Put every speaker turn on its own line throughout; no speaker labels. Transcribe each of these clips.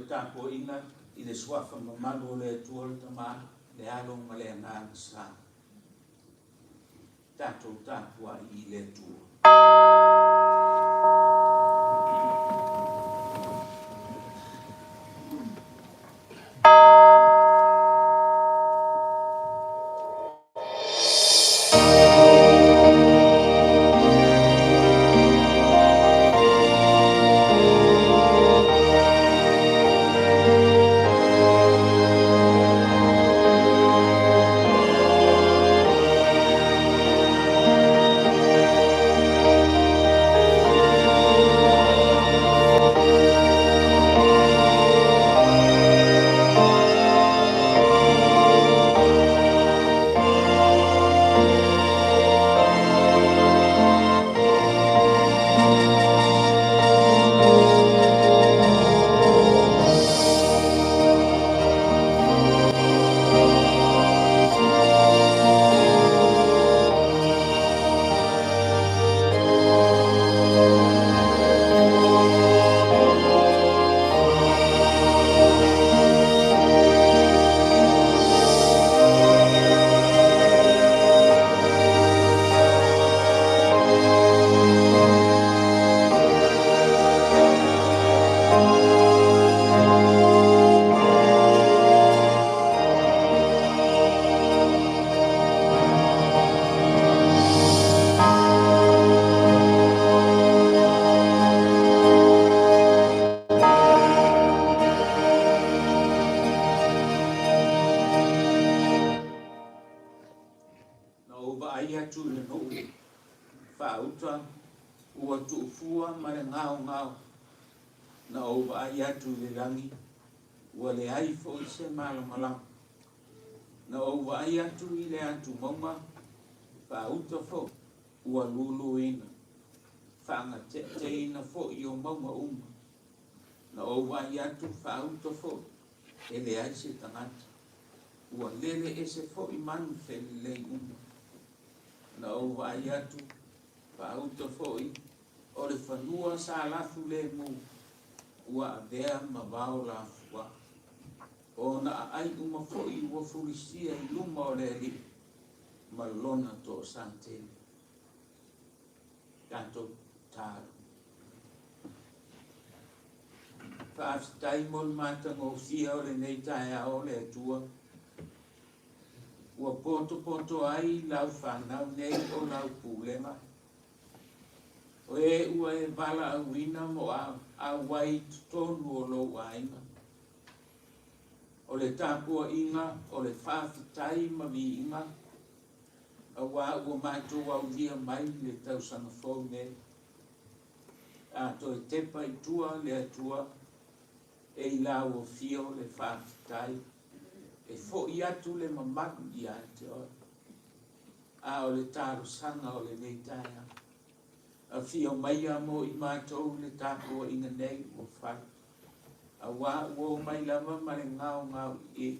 tapuaiga i le suafa mamalu o le Atua le Tama, le Alo ma le Agaga Sa. Tatou tapuai i le Atua. Na ou vaai atu i le nuu faauta ua tuufua ma le gaogao. Na ou vaai atu i le lagi ua leai foi se malamalama. Na ou vaai atu i le atumauga faauta foi ua luluina, faagateateina foi o mauga uma. Na ou vaai atu faauta foi e leai se tagata, ua lele ese foi manu felelei uma. Na ou vaai atu faauta foi o le fanua sa lafu lemu ua avea ma vao lafuaa. Ona aai uma foi ua fulisia i luma o le Alii ma lona toasatele. Tatou tatalo. Faafetai mo le matagofie o lenei taeao le Atua. Ua potopoto ai lau fanau nei o lau pulega. O e ua e valaauina mo auai i totonu o lou aiga. O le tapuaiga o le faafetai ma viiga, auā ua matou aulia mai le tausaga fou nei. A toe tepa i tua le Atua e i lau afio le faafetai, e foi atu le mamalu ia te oe. A o le talosaga o lenei taeao, afio maia mo i matou le tapuaiga nei ua fai, auā ua omai lava ma le gaogaoiie,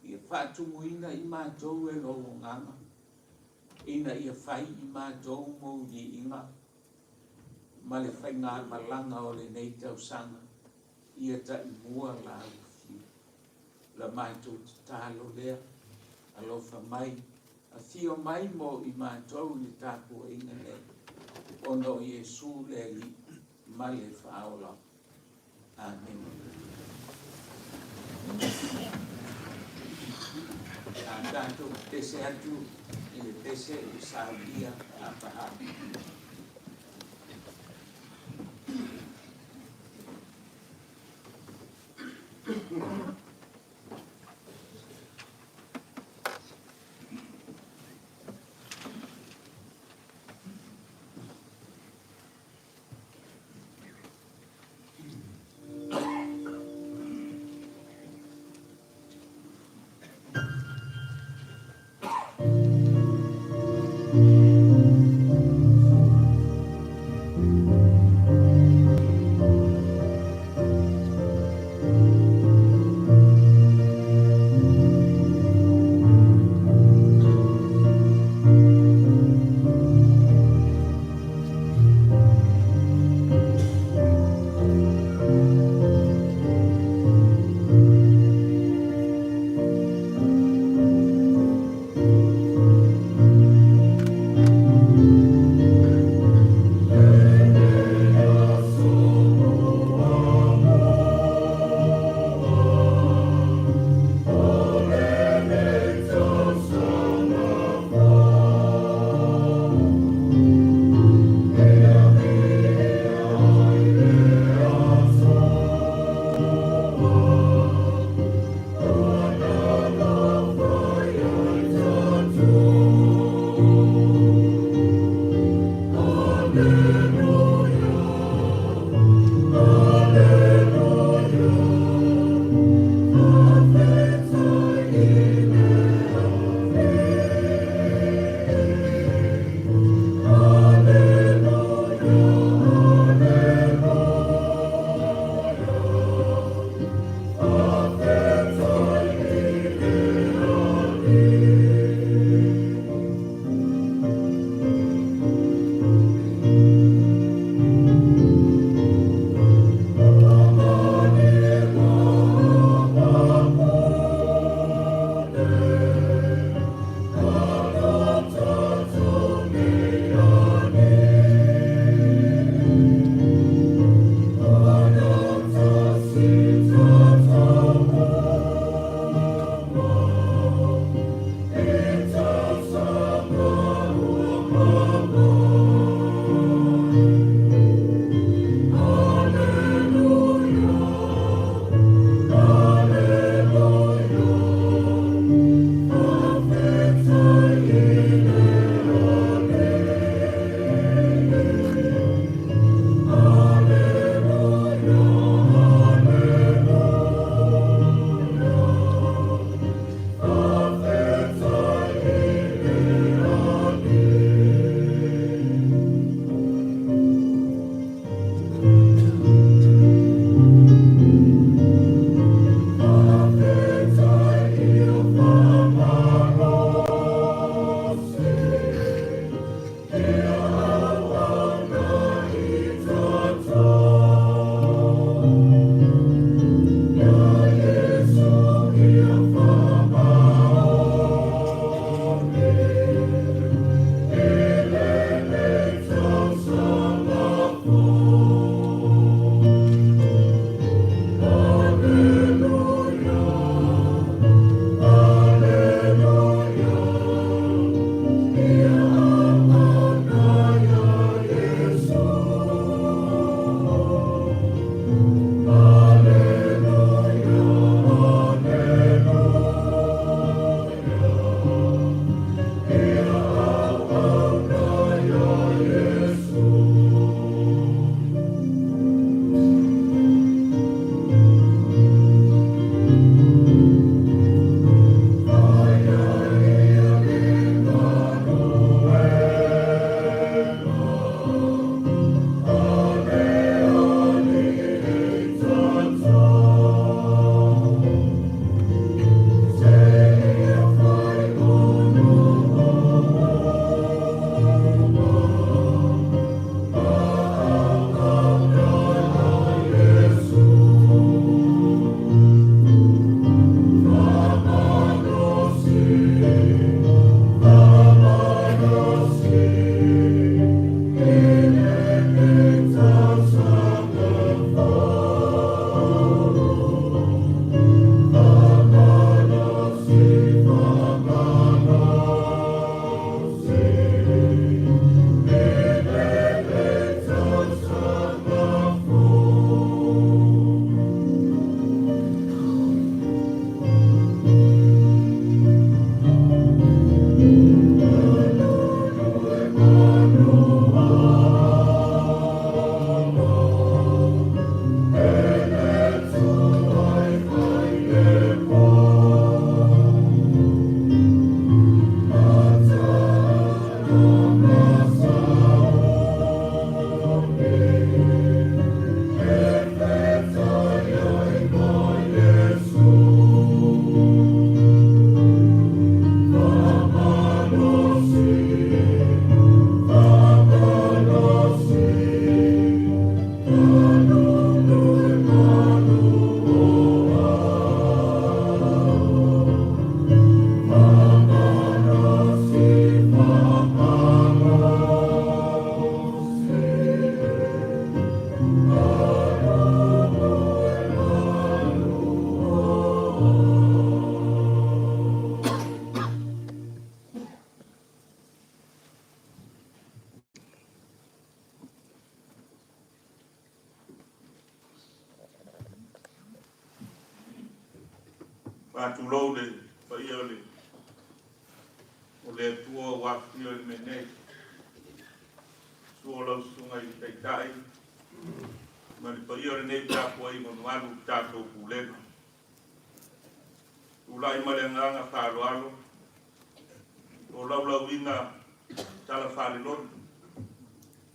ia faatumuina i matou e lou agaga, ina ia fai i matou mou viiga ma le faigamalaga o lenei tausaga, ia taimua lau afio. La matou tatalo lea, alofa mai, afio mai mo i matou i le tapuaiga nei, ona o Iesu le Alii ma le Faaola. Amene. A tatou pese atu i le pese ua saunia Aperahama.
Faatulou le paia o le o le Atua ua afifio i le mea nei. Susu o lau susuga i le Taitai ma le paia o lenei tapuaiga mamalu i le tatou Pulega. Tulai ma le agaga faaaloalo o laulauina tala faaleloni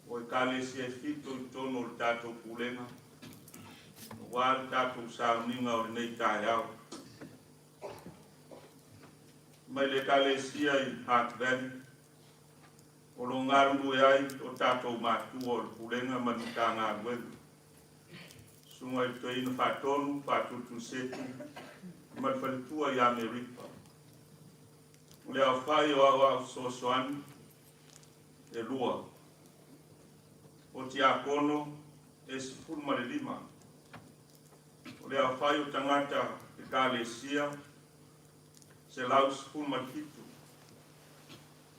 o Ekalesia e fitu i totonu o le tatou Pulega aua le tatou sauniga o lenei taeao. Mai le Ekalesia i Heart Valley, o lo o galulue ai o tatou matua o le Pulega ma le Matagaluega. Susuga i le Toeaina Faatonu, Faatutulisetu ma le faletua ia Amerika. O le aofai o aoao fesoasoani e 2. O tiakono e 15. O le aofai o tagata Ekalesia 117.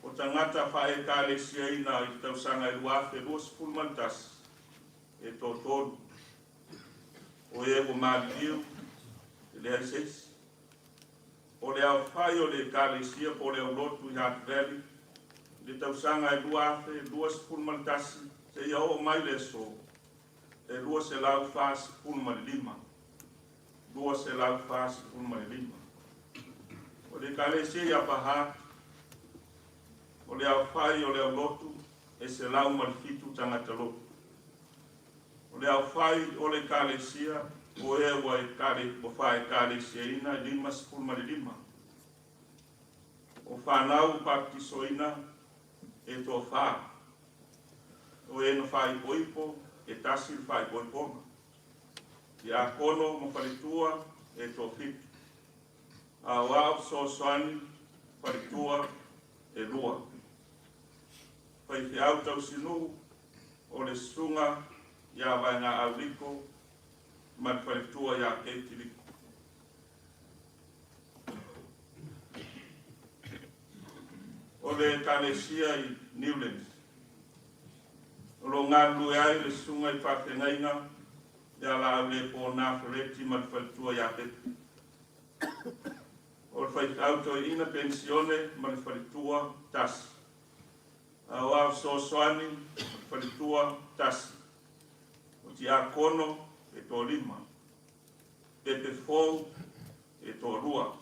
O tagata faaekalesiaina i le tausaga e 2021 e toatolu. O e ua maliliu e leai se isi. O le aofai o le Ekalesia po o le aulotu i Heart Valley i le tausaga e 2021 seia oo mai le aso e 245. 245. O le Ekalesia i Upper Hutt, o le aofai o le aulotu e 107 tagata lotu. O le aofai o le Ekalesia o e ua faekalesiaina e 55. O fanau baptisoina e toafa. O e na faaipoipo e 1 le faaipoipoga. Tiakono ma faletua e toafitu. Aoao fesoasoani faletua e 2. Faifeau tausinuu o le susuga ia Vaega Auliko ma le faletua ia Keiti Liko. O le Ekalesia i Newlands, o lo o galulue ai le susuga i faafeagaiga ia Laaulepo Nafareti ma le faletua ia Pepe. O le faifeau toeaina penisione ma le faletua 1. Aoao fesoasoani ma le faletua 1. O tiakono e toalima. Pepe fou e toalua.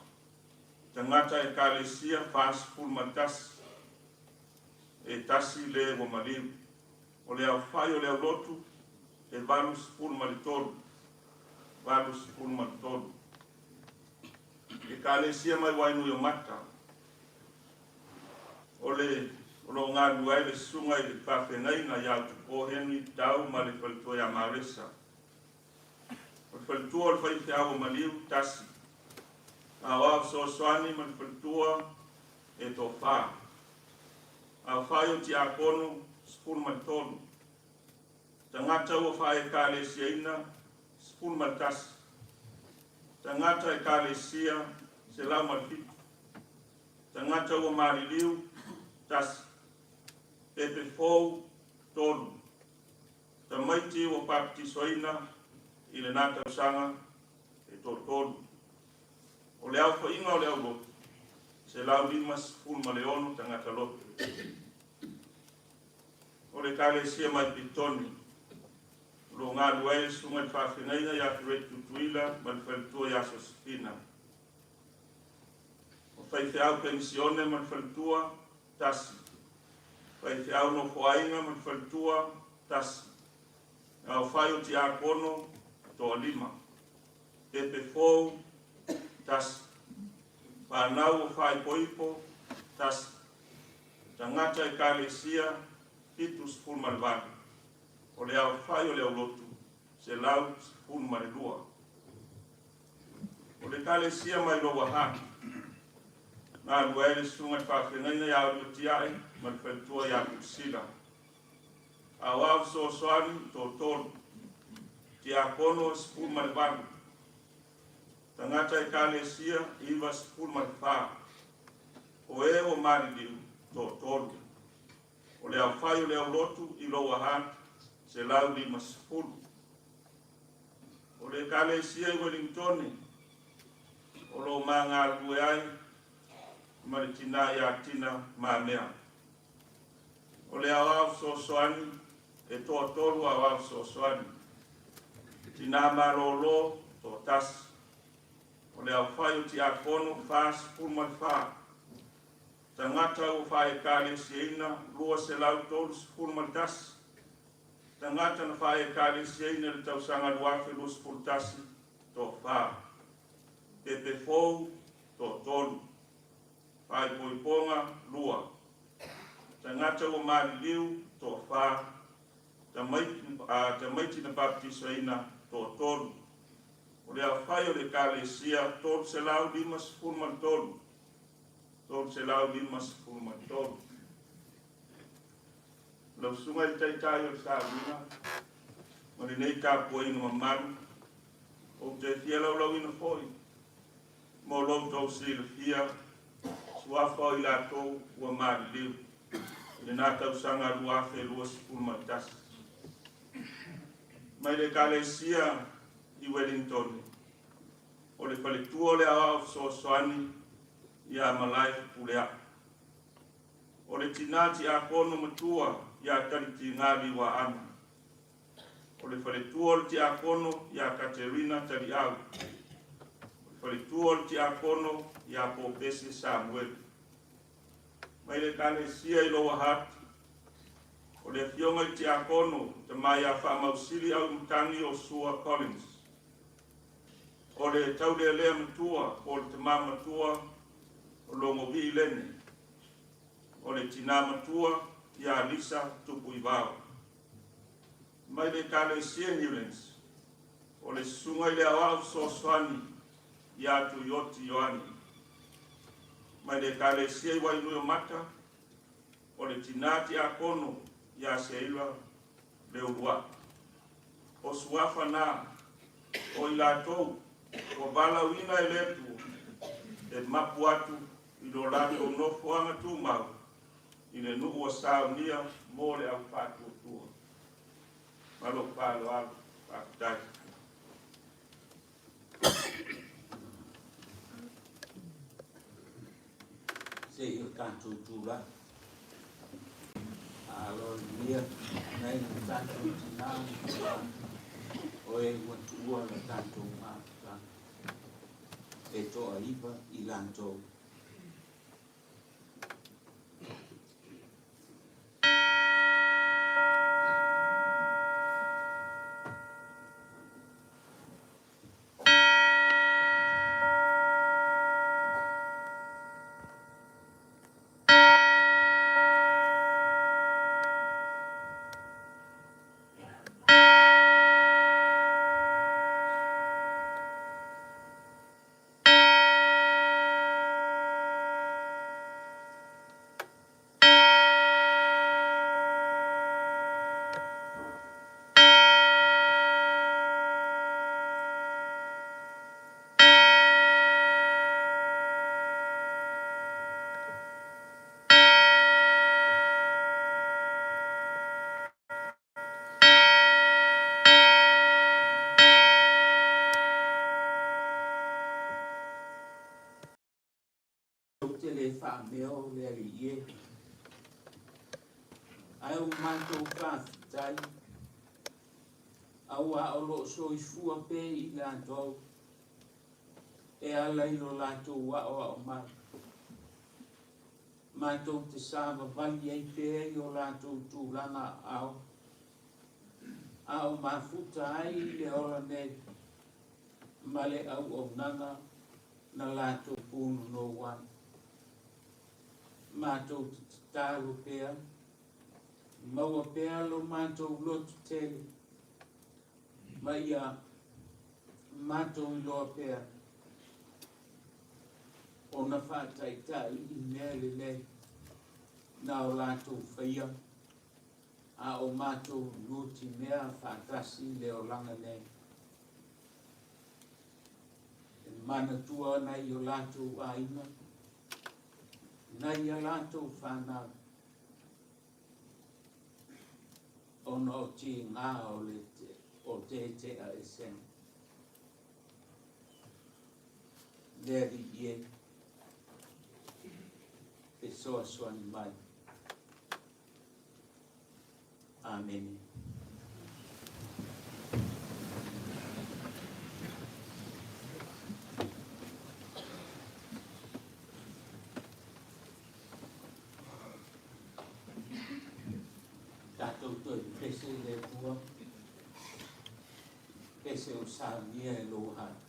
Tagata Ekalesia 41. E 1 le ua maliu. O le aofai o le aulotu e 83. 83. Ekalesia mai Wainuiomata. O le o lo o galulue ai le susuga i le faafeagaiga ia Utupo Henry Tau ma le faletua ia Maresa. O le faletua o le faifeau o maliu 1. Aoao fesoasoani ma le faletua e toafa. Aofai o tiakono 13. Tagata ua faekalesiaina 11. Tagata Ekalesia 107. Tagata ua maliliu 1. Pepe fou 3. Tamaiti ua baptisoina i lena tausaga e toatolu. O le aofaiga o le aulotu 156 tagata lotu. O le Ekalesia mai Petone, o lo o galulue ai le susuga i le faafeagaiga ia Fereti Tutuila ma le faletua ia Sosefina. O faifeau penisione ma le faletua 1. Faifeau nofoaiga ma le faletua 1. Aofai o tiakono toalima. Pepe fou 1. Fanau o faaipoipo 1. Tagata Ekalesia 78. O le aofai o le aulotu 112. O le Ekalesia mai Lower Hutt, galulue ai le susuga i le faafeagaiga ia Oliver Tia'i ma le faletua ia Priscilla. Aoao fesoasoani toatolu. Tiakono 18. Tagata Ekalesia 94. O e ua maliliu toatolu. O le aofai o le aulotu i Lower Hutt 150. O le Ekalesia i Wellington, O lo o ma galulue ai ma le tinā ia Tina Mamea. O le aoao fesoasoani, e toatolu aoao fesoasoani. Tinā malōlō, toatasi. O le aofai o tiakono, 44. Tagata ua faekalesiaina, 231. Tagata na faekalesiaina i le tausaga 2021, toafa. Pepe fou, toatolu. Faaipoipoga, lua. Tagata ua maliliu, toafa. Tamaiti na baptisaina, toatolu. O le aofai o le Ekalesia, 353. 353. Lau Susuga i le Taitai o le Sauniga ma lenei tapuaiga mamalu, ou te fia laulauina foi mo lo outou silafia suafa o i latou ua maliliu i lena tausaga 2021. Mai le Ekalesia i Wellington, o le faletua o le aoao fesoasoani ia Malae Fepuleai. O le tinā tiakono matua ia Talitiga Liuaana. O le faletua o le tiakono ia Katerina Taliau. O le faletua o le tiakono ia Popese Samueli. Mai le Ekalesia i Lower Hutt, o le afioga i le tiakono tama ia Faamausili Auimatagi o Sua Collins. O le taulealea matua po o le tamā matua o Logovii Lene. O le tinā matua ia Lisa Tupuivao. Mai le Ekalesia Newlands, o le susuga i le aoao fesoasoani ia Tuioti Ioane. Mai le Ekalesia i Wainuiomata, o le tinā tiakono ia Seila Leuluai. O suafa na o i latou ua valaauina e le Atua e mapu atu i lo latou nofoaga tumau i le nuu ua saunia mo le au faatuatua. Ma lou faaaloalo, faafetai.
Se i o tatou tulai. Aloaia nai o tatou tinā ma tamā, o e ua tuua la tatou mafutaga, e toaiva i latou. Ou te le faamea o le Alii e, ae ua matou faafetai, auā o lo o soifua pea i latou e ala i lo latou aoao mai. Matou te savavali ai pea i o latou tulaga aao, a o mafuta ai i le ola nei ma le auaunaga na latou punonou ai. Matou te tatalo pea, maua pea lo matou loto tele, ma ia matou iloa pea ona faataitai i mea lelei na o latou faia, a o matou nutimea faatasi i le olaga nei. E manatua nai o latou aiga, nai a latou fanau, ona o tiga o le o tete'a esega. Le Alii e, fesoasoani mai. Amene. Tatou toe pese i le Atua, pese o saunia e lou hale.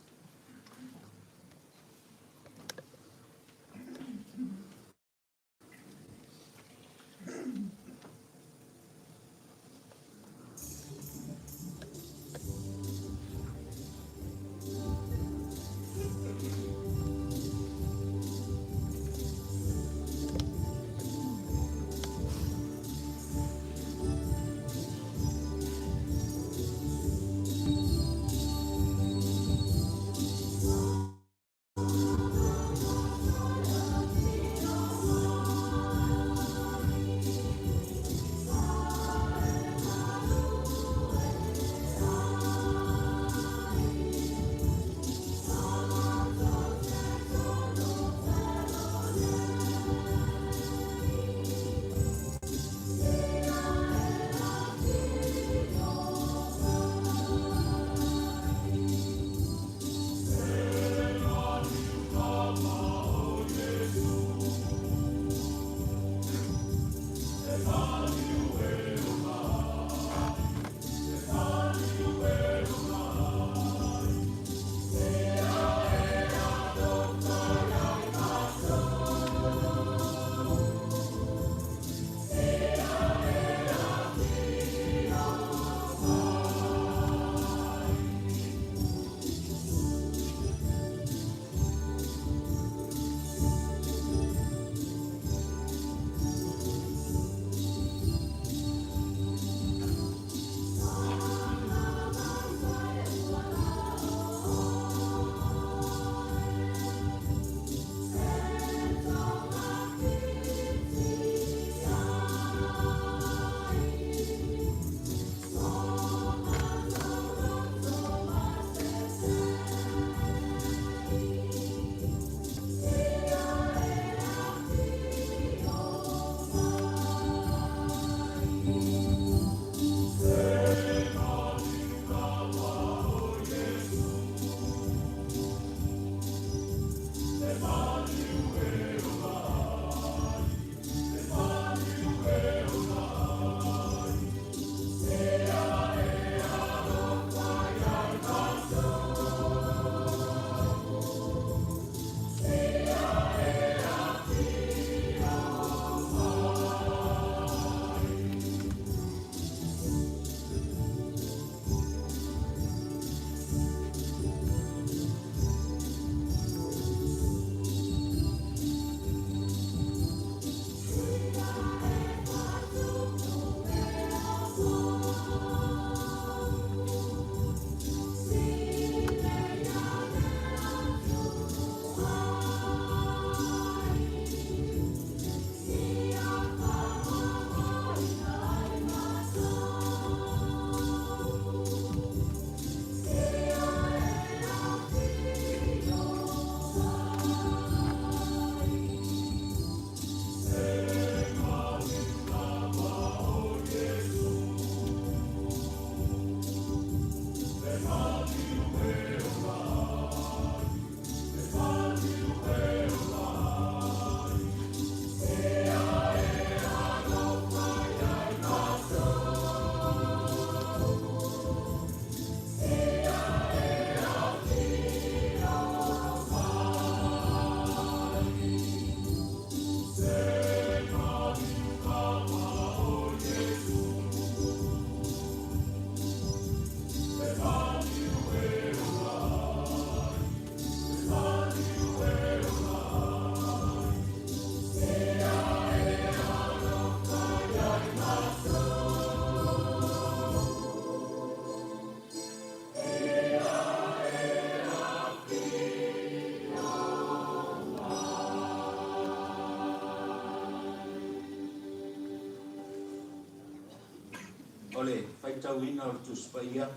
O le faitauina o le Tusi Paia,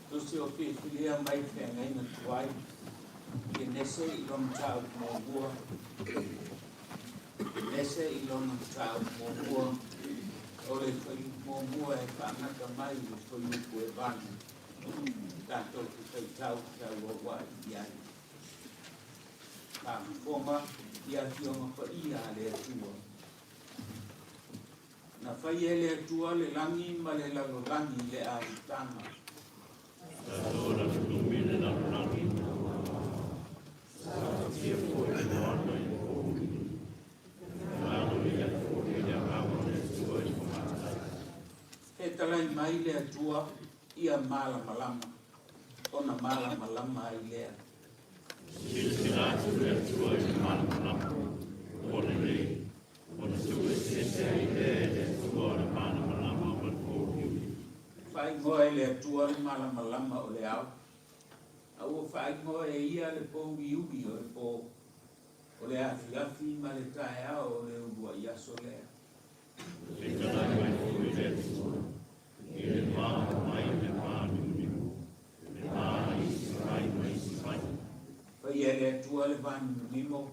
Tusi o filifilia mai le Feagaiga Tuai. Kenese i lona mataupu muamua, Kenese i lona mataupu muamua, o le fuaiupu muamua e faagata mai i le fuaiupu e 8, tatou te faitau feauaua'i i ai. Faafofoga i Afioga Paia a le Atua. Na faia e le Atua le lagi ma le lalolagi i le amataga. Fetalai mai le Atua ia malamalama, ona malamalama ai lea.
Silasila atu le Atua i le malamalama, ua lelei, ona tuueseese ai lea e le Atua o le malamalama ma le pouliuli.
Faaigoa e le Atua le malamalama o le ao, a ua faaigoa e ia le pouliuli o le po, o le afiafi ma le taeao o le uluai aso lea.
Fetalai mai foi le Atua, i le va mai le māniuniu, le va i isi vai ma isi vai.
Faia e le Atua le vanimonimo,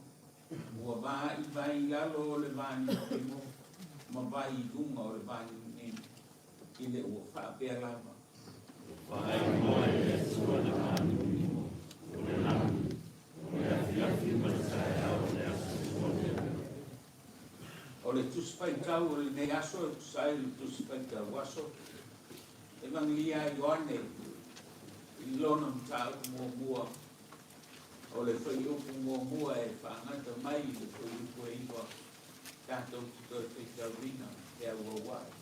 ua va i vai i lalo o le vanimonimo ma vai i luga o le vanimonimo, i le ua faapea lava.
Faaigoa e le Atua le māniunimo, o le lagi, o le afiafi ma le taeao o le aso lua lea.
O le Tusi Faitau o lenei aso e tusa ai le Tusi Faitau Aso, Evagelia a Ioane i lona mataupu muamua, o le fuaiupu muamua e faagata mai i le fuaiupu e 9, tatou te toe faitauina feauaua'i.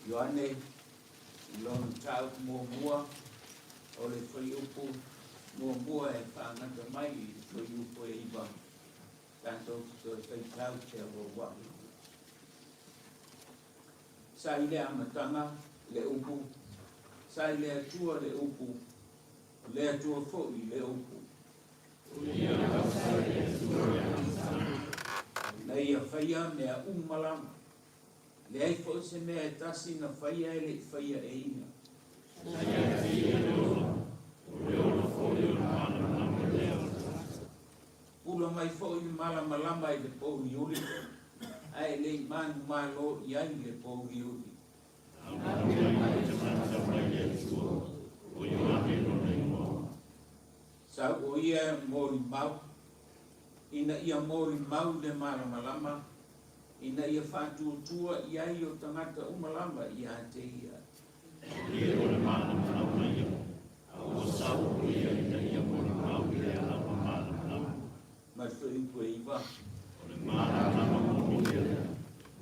Ioane i lona mataupu muamua, o le fuaiupu muamua e faagata mai i le fuaiupu e 9, tatou te toe faitau feauaua'i. Sa i le amataga le upu, sa i le Atua le upu, o le Atua foi le upu. Na ia faia mea uma lava, leai foi se mea e tasi na faia e le'i faia e ia.
Sa ia te ia le ola, o le ola foi o le malamalama lea o tagata.
Pula mai foi le malamalama i le pouliuli, ae le'i manumalo i ai le pouliuli.
Aumau mai le tagata mai le Atua, o Ioane lona igoa.
Sau o ia e molimau, ina ia molimau le malamalama, ina ia faatuatua i ai o tagata uma lava ia te ia.
O ia o le malamalama ia, a ua sau o ia ina ia molimau i lea lava malamalama.
Ma le fuaiupu e 9.
O le malamalama moni lea,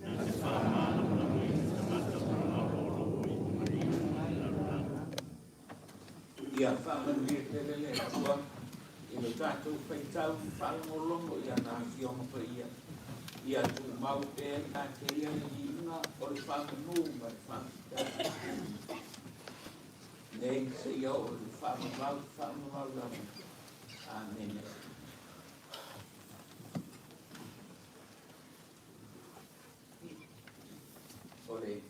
na te faamalamalamaina tagata uma lava o lo o i maliu ma le lalolagi.
Ia faamanuia tele le Atua i le tatou faitau faalogologo i ana Afioga Paia. Ia tumau pea ia te ia le viiga o le faamanu ma le faafetai nei seia oo i le faavavau faavavau lava. Amene. O le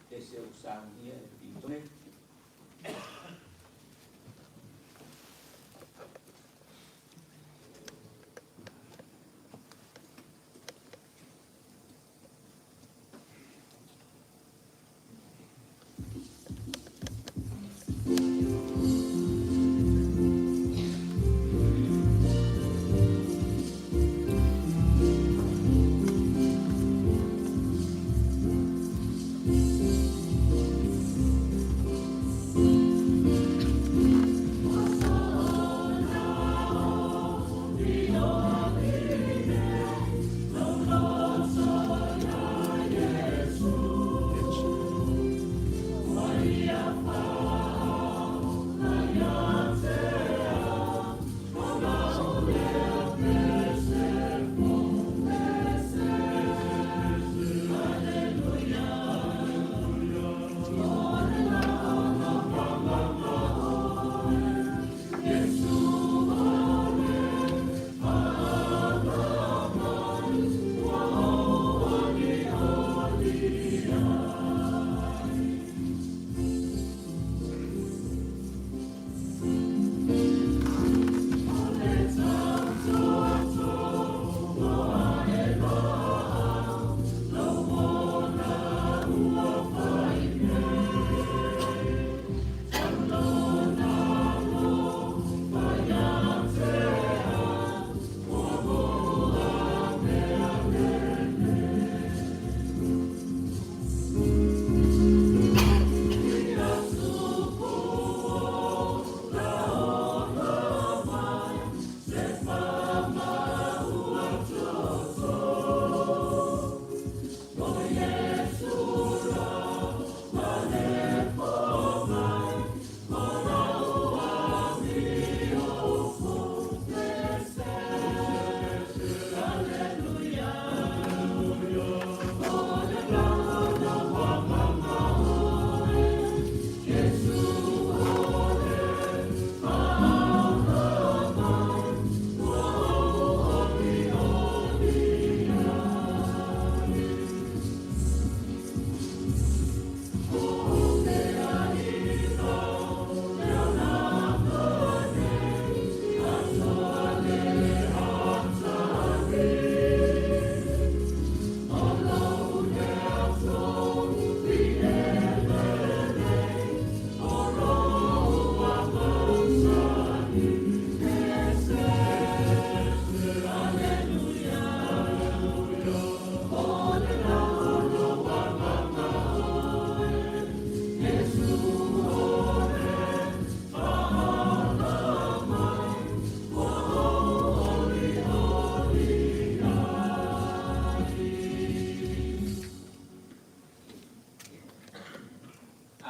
pese ua saunia e Pitone.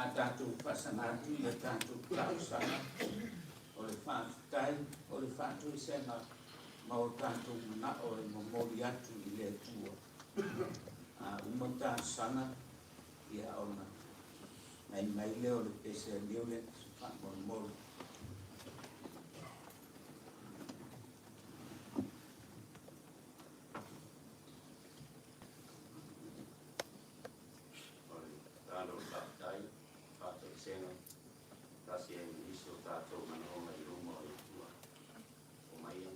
A tatou faasaga atu i a tatou talosaga, o le faafetai, o le faatoesega ma o tatou manao e momoli atu i le Atua. A uma talosaga, ia ona nai mai lea o le pese a Niuland faamolemole.
O le tatalo o le faafetai, faatoesega, tasi ai ma nisi o tatou manaoga i luma o le Atua. Omaia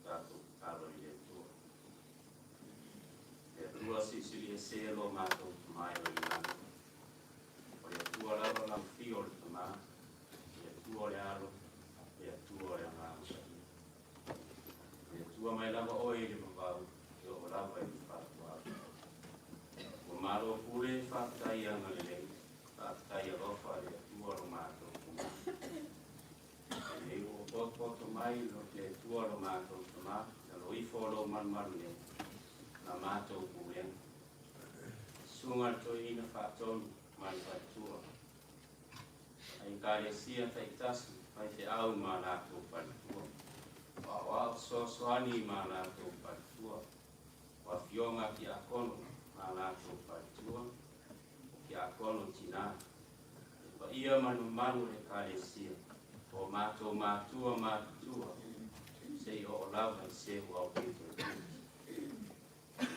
tatou tatalo i le Atua. Le Atua silisili ese lo matou Tama e i lagi. O le Atua lava lau afio o le Tama, le Atua o le Alo, le Atua o le Agaga Paia. Le Atua mai lava oe i le vavau, e oo lava i le faavavau. Ua malo pule, faafetai agalelei, faafetai alofa le Atua lo matou Tama. Lenei ua potopoto mai le Atua lo matou Tama, i lalo ifo o lou malumalu nei, la matou pulega. Susuga le toeaina faatonu ma le faletua. Ai ekalesia taitasi, faifeau ma latou faletua. O aoao fesoasoani ma latou faletua. O afioga tiakono ma latou faletua. O tiakono tinā. Le paia ma le mamalu o le ekalesia. O matou matua matutua, seia oo lava i se ua aupito i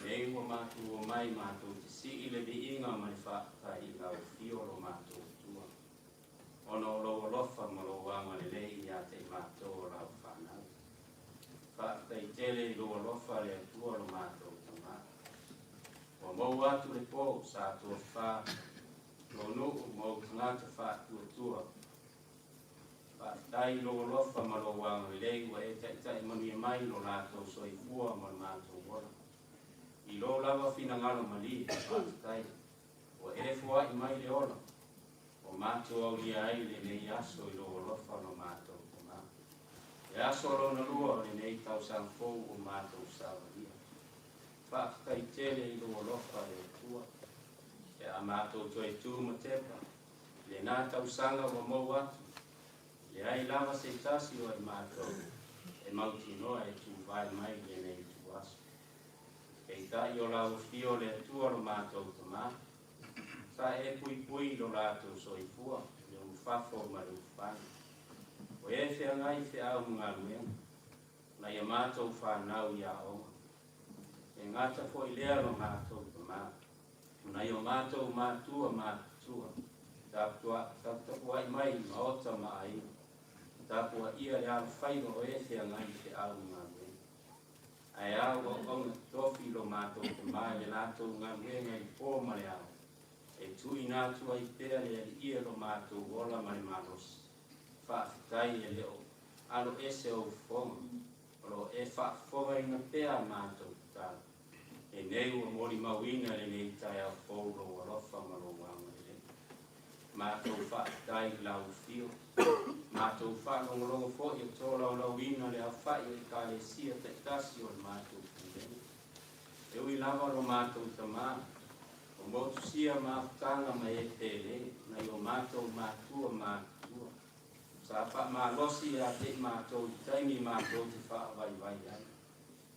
Nei ua matou omai matou te sii le viiga ma le faafetai i lau afio lo matou Atua, ona o lou alofa ma lou agalelei ia te i matou o lau fanau. Faafetai tele i lou alofa le Atua lo matou Tama. Ua maua atu le po sa tofa lou nuu ma ou tagata faatuatua. Faafetai i lou alofa ma lou agalelei ua e taitai manuia mai lo latou soifua ma le matou ola. I lou lava finagalo malie, faafetai, ua e foai mai le ola, ua matou aulia ai lenei aso i lou alofa lo matou Tama. Le aso lona lua o lenei tausaga fou ua matou savalia. Faafetai tele i lou alofa le Atua. Pe a matou toe tu ma tepa, lena tausaga ua maua atu, leai lava se tasi o i matou e mautinoa e tuvae mai lenei ituaso. Peitai o lau afio le Atua lo matou Tama, sa e puipui i lo latou soifua, le ulufafo ma le ulufale. O e feagai feau ma galuega, nai a matou fanau i aoga. E gata foi lea lo matou Tama, o nai o matou matua matutua, taputapuai mai i maota ma aiga, tapuaia le alofaiva o e feagai feau ma galuega. Ae a ua auauna totofi lo matou Tama i le latou galuega i le po ma le ao, e tuuina atu ai pea le Alii lo matou ola ma le malosi. Faafetai e le o aloese ou fofoga, o lo o e faafofogaina pea a matou tatalo. Lenei ua molimauina lenei taeao fou lou alofa ma lou agalelei. Matou faafetai i lau afio, matou faalogologo foi o tolaulauina le aofai o ekalesia taitasi o le matou pulega. E ui lava lo matou Tama, o motusia mafutaga ma e pele, nai o matou matua matutua. Sa faamalosi ia te i matou i taimi matou te faavaivai ai.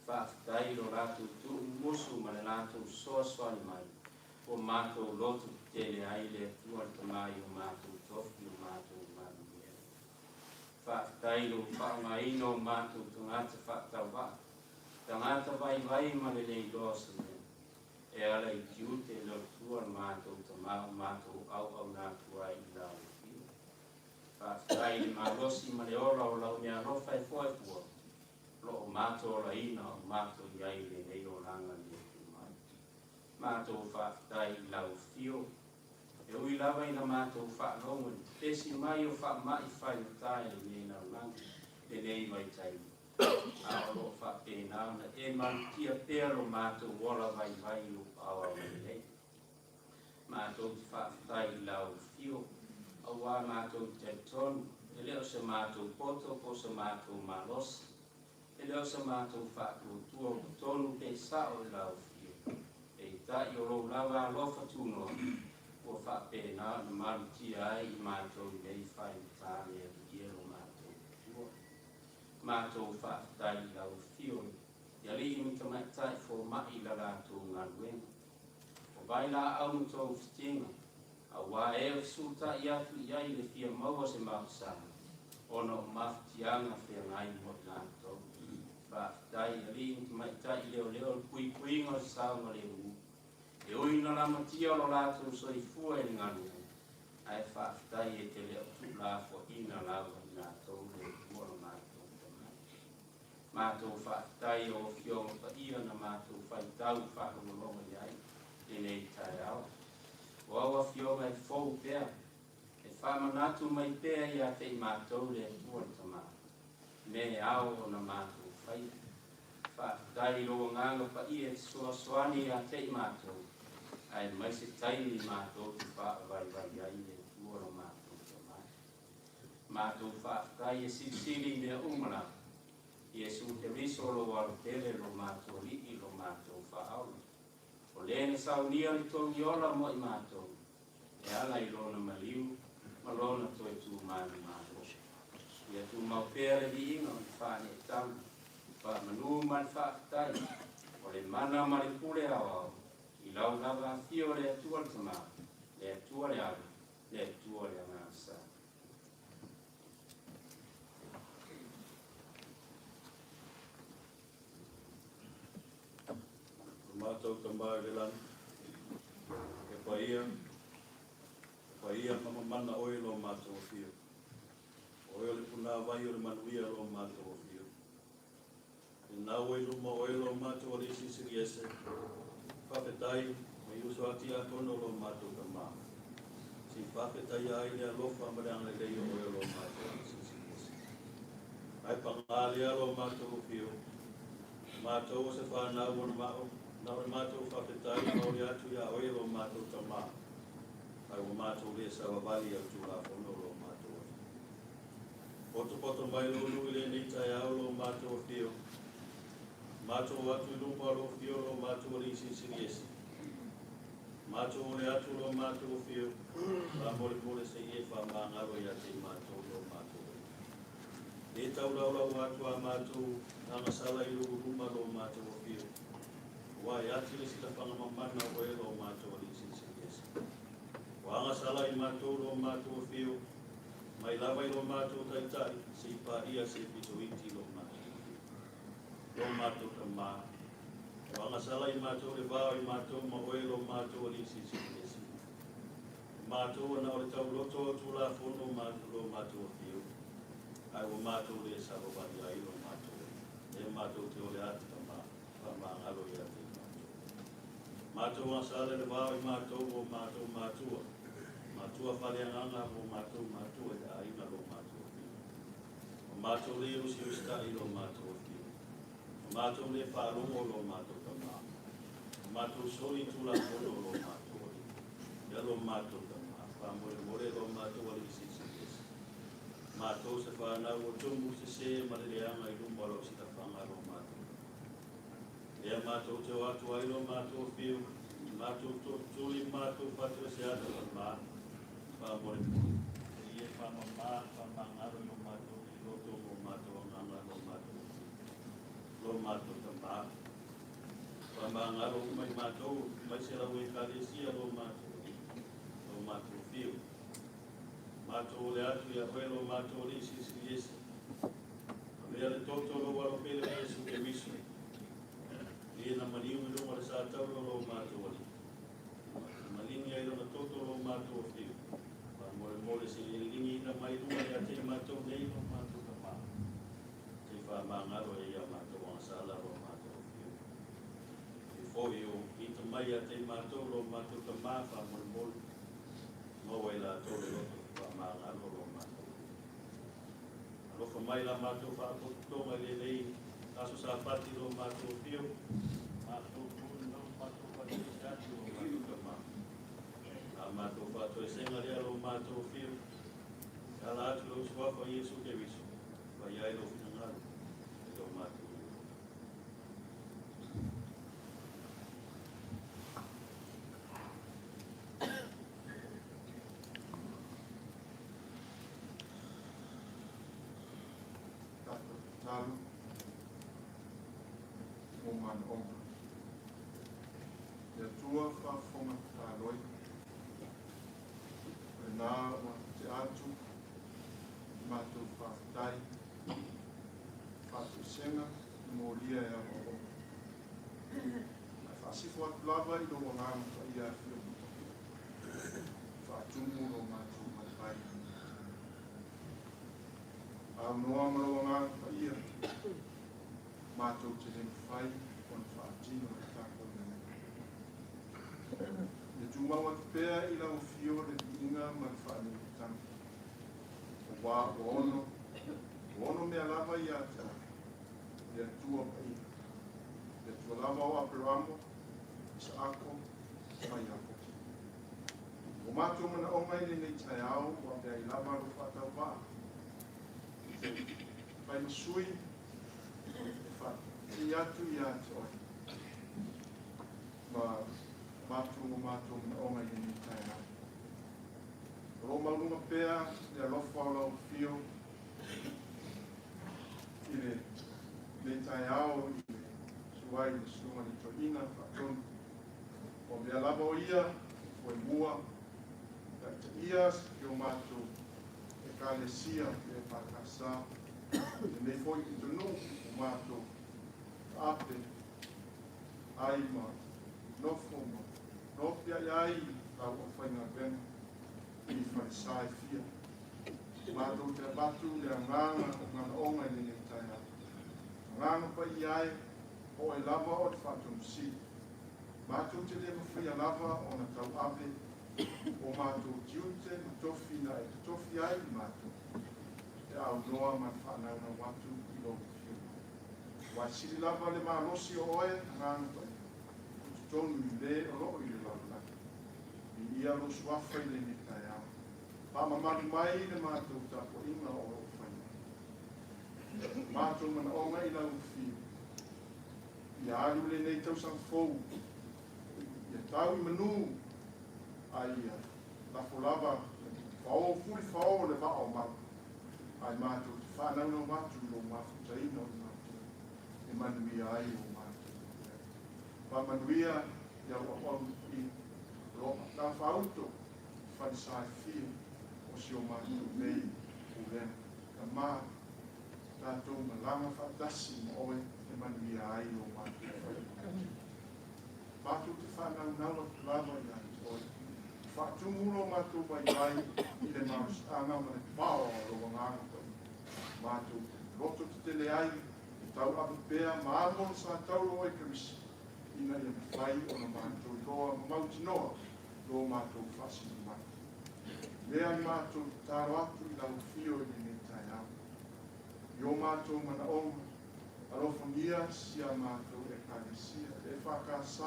Faafetai i lo latou tuumumusu ma le latou fesoasoani mai, ua matou loto tetele ai le Atua le Tama i o matou tofi o matou manuia. Faafetai i lou faaaogaina o matou tagata faatauvaa, tagata vaivai ma le le iloa o se mea, e ala i tiute le Atua le matou Tama o matou auauna atu ai i lau afio. Faafetai i le malosi ma le ola o lau meaalofa e foaifua, o lo o matou olaina o matou i ai i lenei olaga le mai. Matou faafetai i lau afio, e ui lava ina matou faalogo i le pepesi mai o faamai faigata i lenei lalolagi, lenei vaitaimi, a o lo o faapena ona e malutia pea lo matou ola vaivai i lou aao agalelei. Matou te faafetai i lau afio, auā matou te talitonu, e le o se matou poto po o se matou malosi, e le o se matou faatuatua ua tonu pe sao i lau afio, peitai o lou lava alofa tunoa, Ua faapena ona malutia ai i matou i nei faigata le Alii e lo matou Atua. Matou faafetai i lau Afio i alii ma tamaitai fomai i la latou galuega. O vailaau ma togafitiga, auā e o fesulutaʻi atu i ai le fia maua se mafusaga ona o mafatiaga feagai mo i latou. Faafetai i alii ma tamaitai leoleo i le puipuiga o le saogalemu, e ui ina lamatia lo latou soifua i le galuega, ae faafetai e te le o tuulafoaina lava i latou le Atua lo matou Tamai. Matou faafetai i au Afioga Paia na matou faitau faalogologo i ai lenei taeao. O au Afioga e fou pea, e faamanatu mai pea ia te i matou le Atua le Tama, mea e ao ona matou faia. Faafetai i lou Agaga Paia e fesoasoani ia te i matou, aemaise taimi matou te faavaivai ai le Atua lo matou Tamai. Matou faafetai e silisili i mea uma lava, Iesu Keriso lou Alo pele lo matou Alii lo matou Faaola. O le na saunia le togi ola mo i matou, e ala i lona maliu ma lona toe tumanumalo. Ia tumau pea le viiga o le faaneetaga, faamanu ma le faafetai, o le mana ma le pule aoao, i lau lava Afio le Atua le Tama, le Atua le Alo, le Atua le Agaga Sa.
O matou Tama i le Lagi, e paia, e paia ma mamana Oe i lo matou afio. O Oe o le punāwai o le manuia lo matou afio. E nau ai luma o Oe lo matou Alii Silisili Ese, faafetai mai uso a tiakono lo matou Tama. Se i faafetaia ai le alofa ma le agalelei o Oe o lo matou Alii Silisili Ese. Ae pagā lea lo matou afio, o matou o se fanau ona mao, na o le matou faafetai ma ole atu iā Oe lo matou Tama, ae ua matou le savavali i au Tulafono lo matou Alii. Potopoto mai lou nuu i lenei taeao lo matou afio, matou o atu i luma o lou afio lo matou Alii Silisili Ese. Matou ole atu lo matou afio, faamolemole se i e faamagalo ia te i matou lo matou Alii. E taulaulau atu a matou agasala i lou luma lo matou afio, aua e ati le silafaga mamana o Oe lo matou Alii Silisili Ese. Ua agasala i matou lo matou afio, mai lava i lo matou Taitai seia paia se pito iti lo matou afio. Lo matou Tama, ua agasala i matou le va o i matou ma Oe lo matou Alii Silisili Ese. O matou ua na o le tauloto o Tulafono ma lo matou afio, ae ua matou le savavali ai lo matou Alii. Lea matou te ole atu Tama, faamagalo ia te i matou. Matou agasala i le va o i matou ma o matou matua, matua faaleagaga ma o matou matua i aiga lo matou afio. O matou le usiusitaʻi lo matou afio. O matou le faalogo lo matou Tama. O matou soli Tulafono lo matou Alii. Ia lo matou Tama, faamolemole lo matou Alii Silisili Ese. Matou se fanau ua tumu sesē ma le leaga i luma o lau silafaga lo matou Tama. Lea matou te o atu ai lo matou afio, matou tootuli matou faatoese atu Tama, faamolemole. E ia faamama, faamagalo i lo matou loto ma o matou agaga lo matou afio. Lo matou Tama, faamagalo uma i matou, aemaise lau Ekalesia lo matou Alii, lo matou afio. Matou ole atu ia Oe lo matou Alii Silisili Ese. Avea le toto o lou Alo pele o Iesu Keriso, le na maliu i luga o le satauro lo matou Alii. Na maligi ai lona toto lo matou afio. Faamolemole se i e ligiina mai luga ia te i matou nei lo matou Tama. Se i faamagalo ai ia matou agasala lo matou afio. E foi o ita mai ia te i matou lo matou Tama faamolemole. Maua i latou le loto faamagalo lo matou Alii. Alofa mai la matou faapotopotoga i lenei aso Sapati lo matou afio, matou tuuina matou faatoese atu lo matou Tama. La matou faatoesega lea lo matou afio, e ala atu i lou Suafa Iesu Keriso, fai ai lou finagalo i lo matou Alii.
Tatalo mo manaoga. Le Atua faafofoga tatalo ai. O lena ua tea atu le matou faafetai faatoesega e molia e aoaoga. Ae faasifo atu lava i lou Agaga Paia afio mai, faatumu lo matou vaivai. Aunoa ma lou Agaga Paia, matou te le mafai ona faatino le tatou galuega. Ia tumau atu pea i lau afio le viiga ma le faaleleitaga, auā ua ono mea lava ia te oe, le Atua Paia, le Atua lava o Aperamo, Isaako ma Iakopo. O matou manaoga i lenei taeao ua avea ai lava lou faatauvaa fai ma sui e faatiti atu ia te oe ma avatu o matou manaoga i lenei taeao. O lo o maualuga pea le alofa o lau afio i lenei taeao i le susu ai le susuga i le toeaina faatonu. O mea lava o ia foemua taitaia si o matou Ekalesia le EFKS, lenei foi pitonuu o matou taape ai ma nofo ma nopiai ai lau aufaigaluega i falesa e fia. Matou te avatu le agaga o manaoga i lenei taeao. Agaga paia e, o oe lava o le faatonusili. Matou te le mafaia lava ona tauave o matou tiute ma tofi na e totofi ai i matou, e aunoa ma le faanaunau atu i lou afio mai. Aua e sili lava le malosi o oe, Agaga Paia, i totonu i le o loo i le lalolagi. Viia lou suafa i lenei taeao. Faamamalu mai le matou tapuaiga o loo fai mai. Matou manaoga i lau afio. Ia alu lenei tausaga fou, ia tau i manu, a ia lafo lava fao fuli fao le vaa o mau, ae matou te faanaunau atu i lou mafutaina o i matou e manuia ai o matou. Faamanuia i au auauna paia, o lo o tafaauto i falesa e fia o si o matou nei pulega. Tama, tatou malaga faatasi ma oe e manuia ai o matou faiva. Matou te faanaunau atu lava ia te oe. Faatumu lo matou vaivai i le malosiaga ma le paoa o lou Agaga Paia. Matou te loto tetele ai e tauave pea ma amo le sa tauro o oe Keriso, ina ia mafai ona matou iloa ma mautinoa lo matou faasinomaga. Lea matou tatalo atu i lau afio i lenei taeao. I o matou manaoga, alofagia si a matou Ekalesia, le EFKS,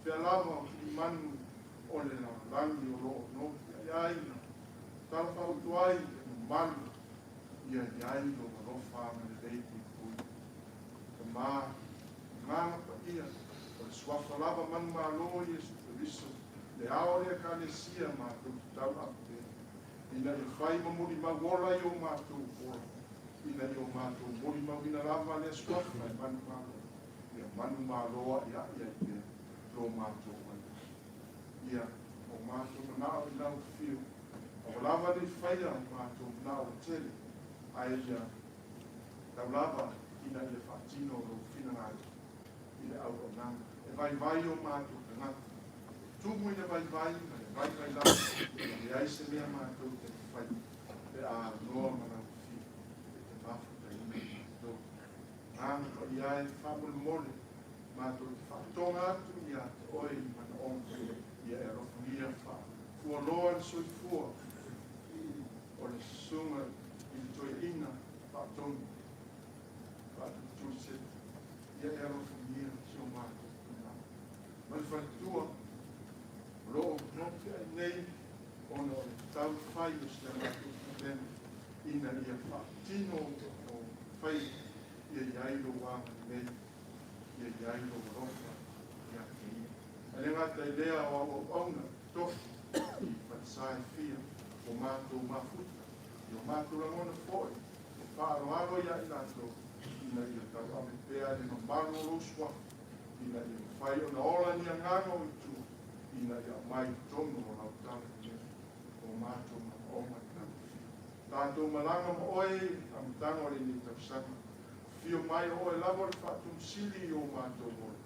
fea lava o kilimanu o le lalolagi o loo nopiai ai na talafautu ai e mamalu ia i ai lou alofa agalelei puipui. Tama, Agaga Paia, o le suafa lava manumalo Iesu Keriso, le ao o le Ekalesia matou te tauave pea, ina ia fai ma molimau ola i o matou ola, ina ia o matou molimauina lava lea suafa e manumalo, ia manumalo a'ia'i ai pea lo matou vaivai. Ia o matou manao i lau afio, aua lava nei faia o matou manao ua tele, ae ia tau lava ina ia faatino lou finagalo i le auaunaga. E vaivai o matou tagata, e tumu i le vaivai ma le vaivai lava, e leai se mea matou te mafai pe a aunoa ma lau afio e te mafutaina i matou. Agaga Paia e, faamolemole, matou te faatoga atu ia te oe i manaoga, ia e alofagia faafualoa le soifua o le susuga i le toeaina faatonu faatulituliseta, ia e alofagia si o matou itumalo. Ma le faletua o lo o nopiai nei ona o le taufai o si a matou pulega ina ia faatino o fai ia i ai lou agalelei, ia i ai lou alofa ia te ia. Ae le gata i lea o au auauna tofi i falesa e fia o matou mafuta, i o matou lagona foi e faaaloalo ia i latou. ina ia tauave pea le mamalu o lou Suafa, ina ia mafai ona ola ni agaga o i tua, ina ia aumai i totonu o lau Talalelei o matou manaoga i lau Afio. Tatou malaga ma oe i le amataga o lenei tausaga. Afio mai o oe lava o le Faatomusili i o matou ola.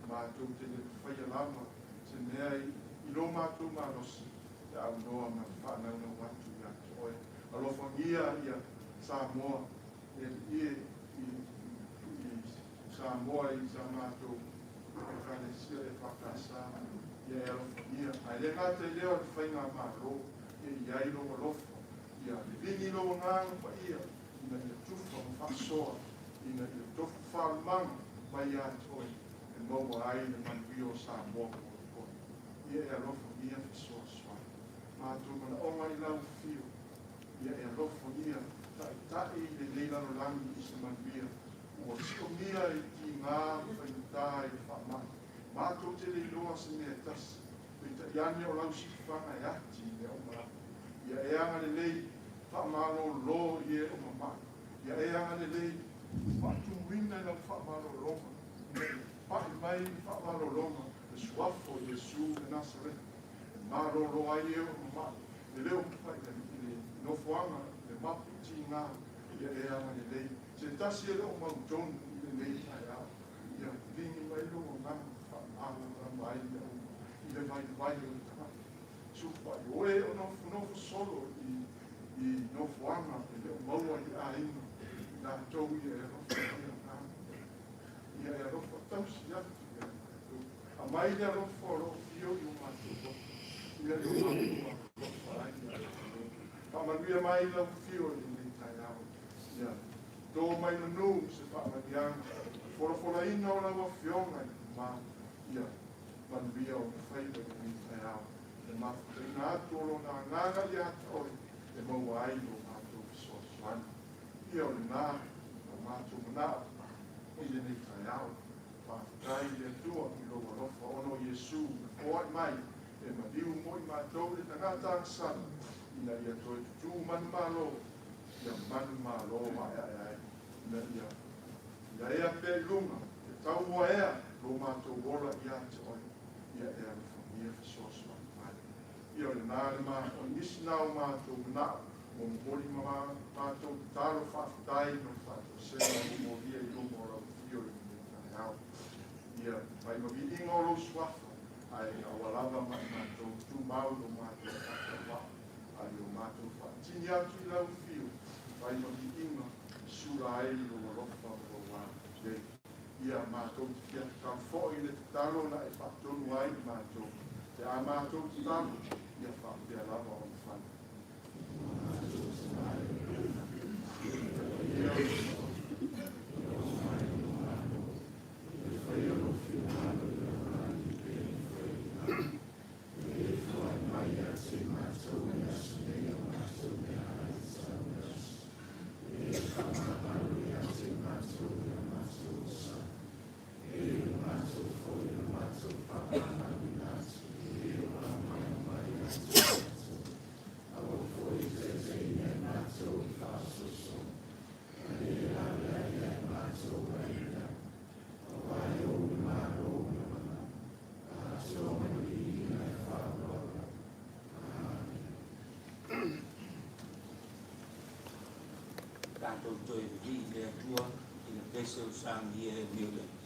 Matou te le mafaia lava se mea i lo matou malosi e aunoa ma le faanaunau atu ia te oe. Alofagia ia Samoa e Alii e i Samoa i sa matou Ekalesia EFKS ia e alofagia. Ae le gata i lea o le faigamalo ia i ai lou alofa, ia vivini lou Agaga Paia ina ia tufa ma faasoa, ina ia tofu faalumaga mai ia te oe e maua ai le manuia o Samoa mo le pono. Ia e alofagia fesoasoani matou manaoga i lau afio. Ia e alofagia taitai lenei lalolagi i se manuia ua siomia i tiga ma faigata i le faamai. Matou te le iloa se mea e tasi, peitai ane o lau silafaga e ati i mea uma lava. Ia e agalelei, faamalolo i e o mamai. Ia e agalelei, faatumuina i lau faamalologa, ina ia pai mai le faamalologa le suafa o Iesu o Nasareta, e malolo ai e o mamai, e le o mafai i le nofoaga i le mapu tiga. Ia e agalelei, se tasi e le o mautonu i lenei taeao, ia vivini mai lou agaga faamalamalama ai mea uma i le vaivai o le tagata. Sufa i o e o nofonofo solo i nofoaga e le o maua i aiga latou, ia e alofa ia agaga, ia e alofa tausi atu ia matou. Aumai le alofa o lo o fio i o matou loto, ina ia o matou alofa ai ia matou. Faamanuia mai lau afio i lenei taeao, ia to mai manu se faamanuiaga, folafolaina o lau afioga i ma ia manuia o na faiva i lenei taeao. Le mafutaina atu o lona agaga ia te oe e maua ai lo matou fesoasoani. Ia o lena o matou manao i lenei taeao. Faafetai i le Atua i lou alofa ona o Iesu na foai mai e maliu mo i matou le tagata agasala, ina ia toe tutū manumalo, ia manumalo ae ae ai, ina ia ia ea pea i luga e taua ea lo matou ola ia te oe. Ia e alofagia fesoasoani mai. Ia o lena le ma o nisi na o matou manao mo momoli ma matou tatalo faafetai ma le faatoesega momolia i luma o lau afio i lenei taeao. Ia mai maviiga o lou suafa, ae aua lava ma i matou tumau lo matou faatauvaa, ae o matou faatini atu i lau afio mai maviiga sula ai lou alofa ma lou agalelei. Ia matou te fia tatalo foi i le tatalo na e faatonu ai i matou. Pe a matou tatalo, ia faapea lava ona fai.
Tatou toe vivii i le Atua i le pese o saunia e Niuland.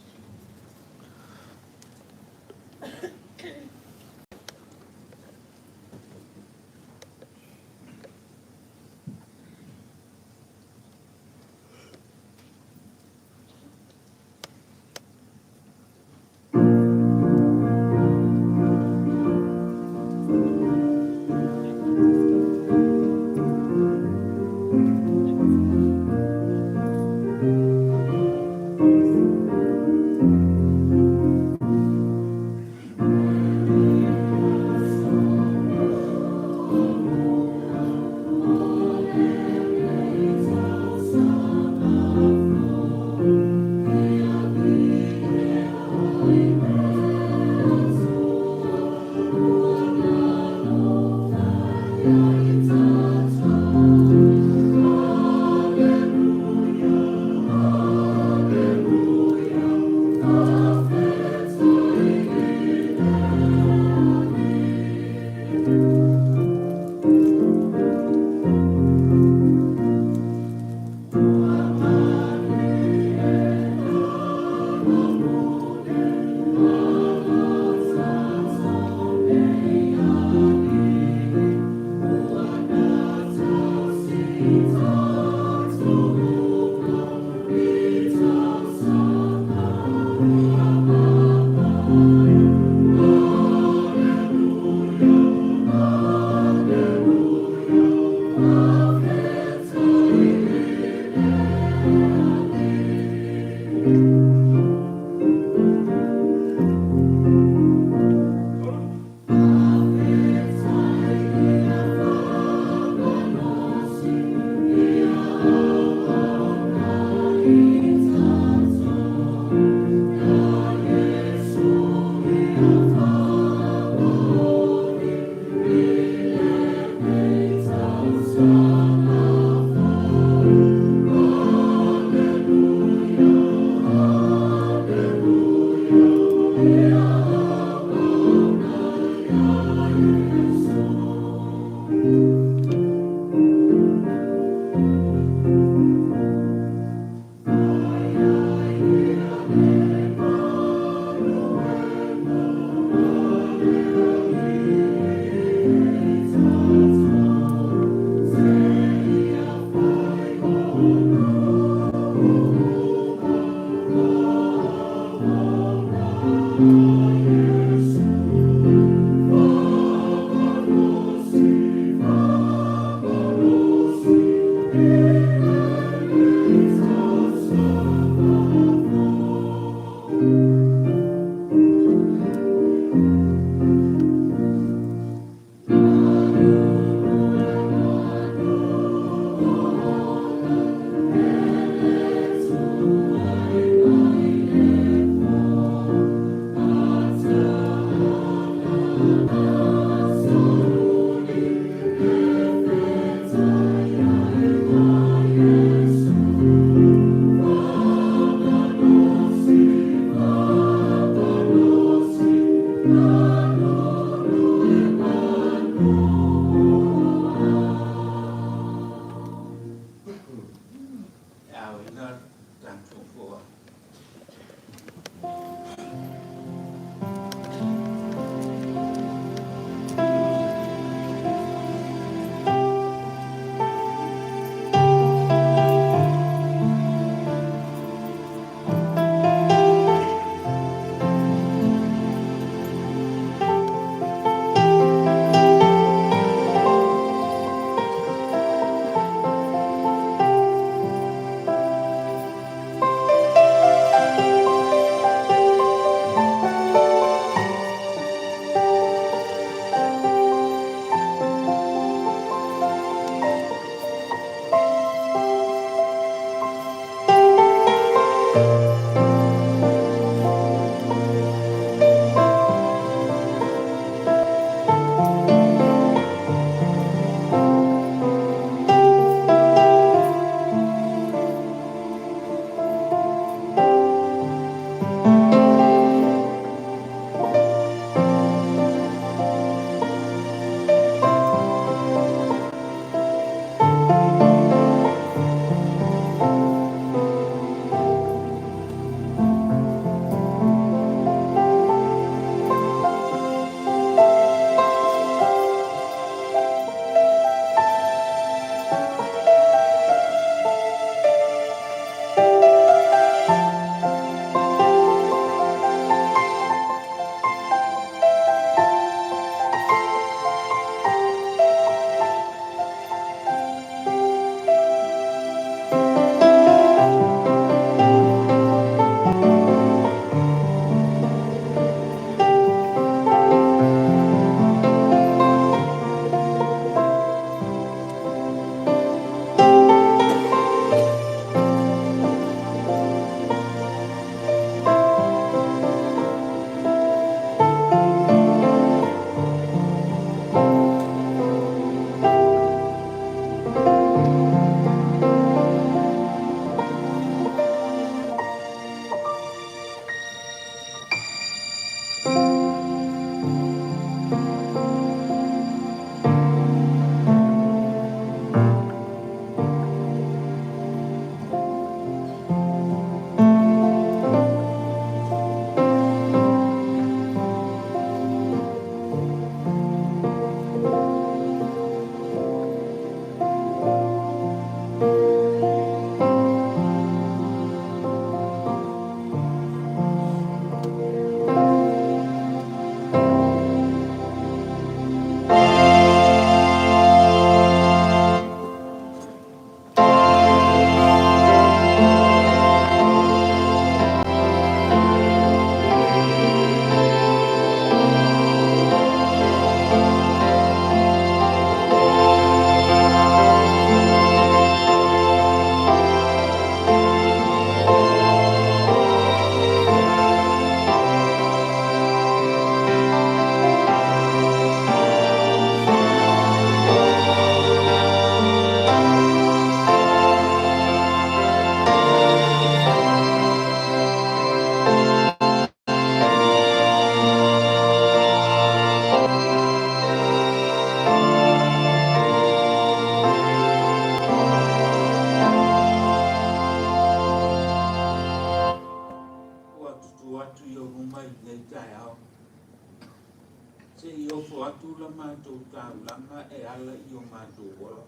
taulaga e ala i o matou ola,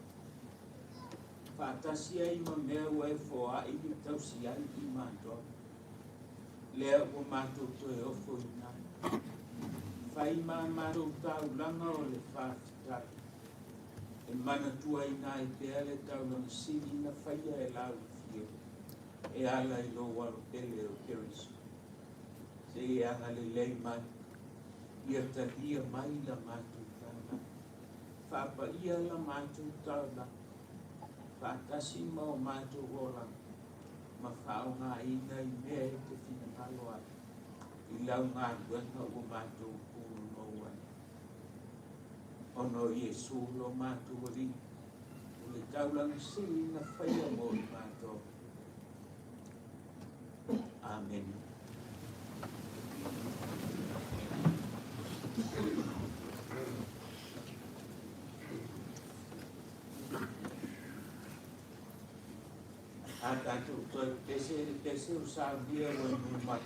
faatasi ai ma mea ua e foai ma tausi ai i matou, lea ua matou toe ofoina ai. Fai ma matou taulaga o le faafetai, e manatuaina ai pea le taulaga sili na faia e lau Afioga e ala i lou Alo pele o Keriso. Se i e agalelei mai, ia talia mai la matou taulaga. Faapaia la matou taulaga, faatasi ma o matou olaga, ma faaaogaina i mea e te finagalo ai, i lau galuega ua matou punonou ai. Ona o Iesu lo matou Alii, o le taulaga sili na faia mo i matou. Amene. A tatou toe pese i le pese ua saunia ua e mai.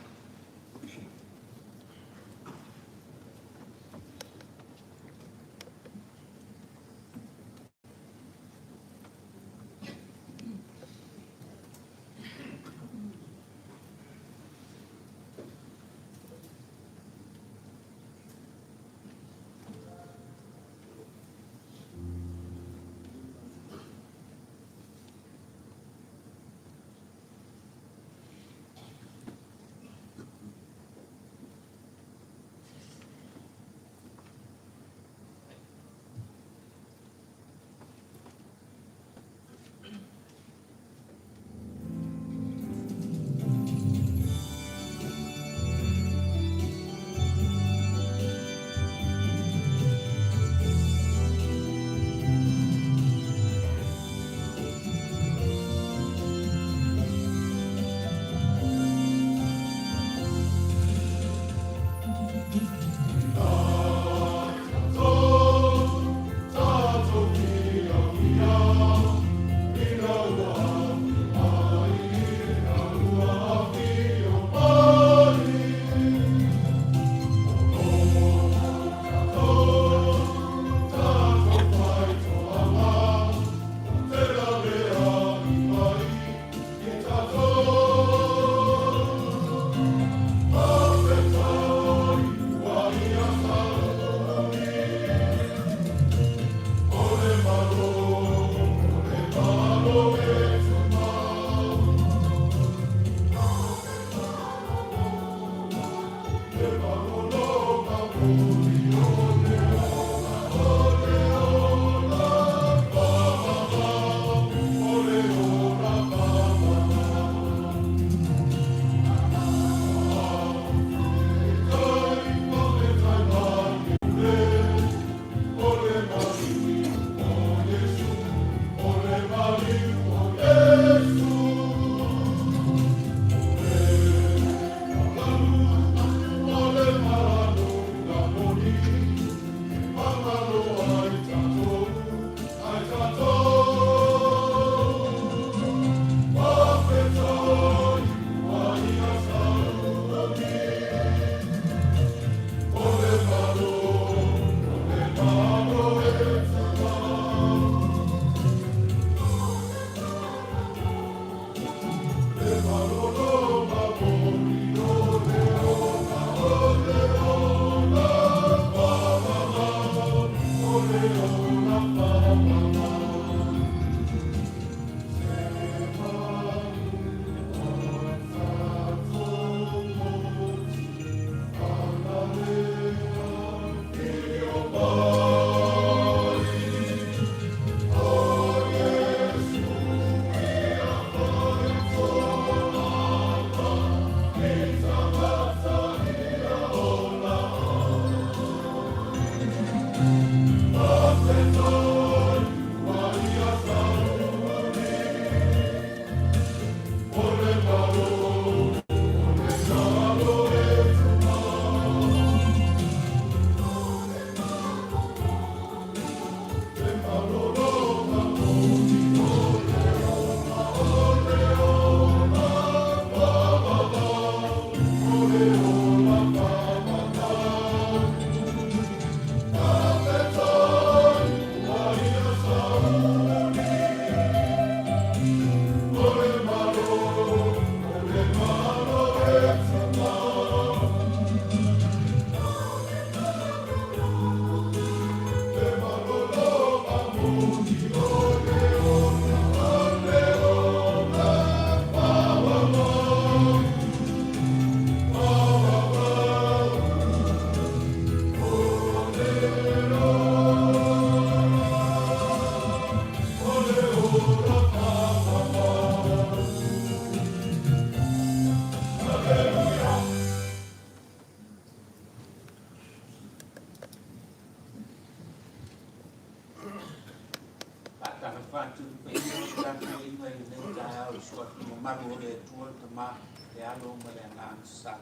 Faatalofa atu i le paia o le tapuaiga i lenei taeao i suafa mamalu o le Atua le Tama, le Alo ma le Agaga Sa.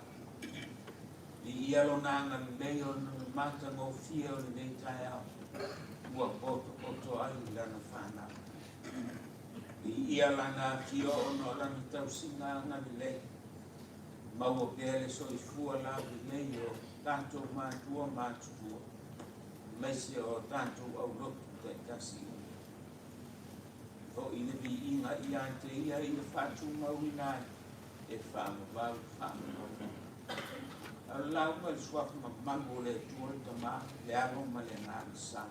Viia Lona agalelei ona o le matagofie o lenei taeao ua potopoto ai Lana fanau. Viia Lana afio ona o Lana tausiga agalelei. Maua pea le soifua laulelei o tatou matua matutua, aemaise o tatou aulotu taitasi uma. Foi le viiga ia te Ia ia faatumauina ai e faavavau faavavau lava. A o le lauga i le suafa mamalu o le Atua le Tama, le Alo ma le Agaga Sa.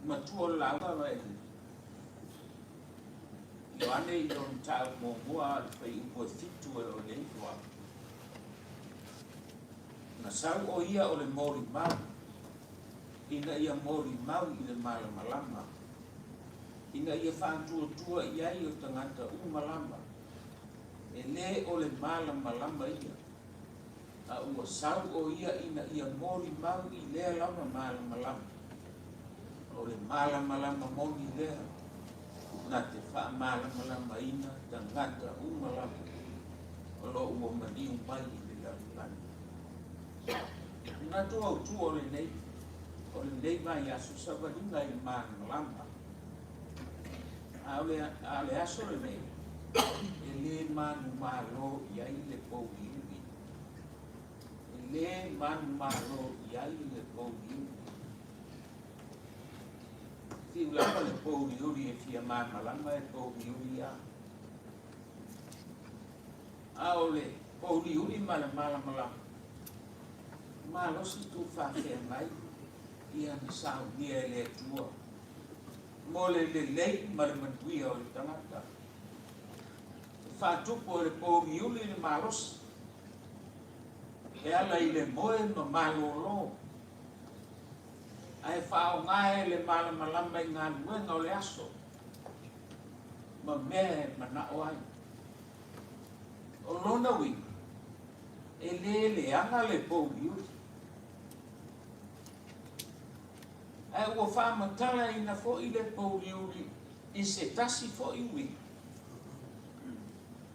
Matua o le lauga ma e Ioane i lona mataupu muamua a o le fuaiupu e 7 e o le 9. Na sau o ia o le molimau, ina ia molimau i le malamalama, ina ia faatuatua i ai o tagata uma lava, e lē o le malamalama ia, a ua sau o ia ina ia molimau i lea lava malamalama. O le malamalama moni lea na te faamalamalamaina tagata uma lava o lo o ua maliu mai i le lalolagi. Manatu autu o lenei o lenei vaiaso savaliga i le malamalama. A o le, a o le aso lenei, e lē manumalo i ai le pouliuli. E lē manumalo i ai le pouliuli. Fiu lava le pouliuli e fia malamalama e pouliuli lava. A o le pouliuli ma le malamalama, malosi tuufaafeagai ia na saunia e le Atua mo le lelei ma le manuia o le tagata. E faatupu e le pouliuli le malosi e ala i le moe ma malōlō, ae faaaoga e le malamalama i galuega o le aso ma mea e manao ai. O lona uiga, e lē leaga le pouliuli. Ae ua faamatalaina foi le pouliuli i se tasi foi uiga.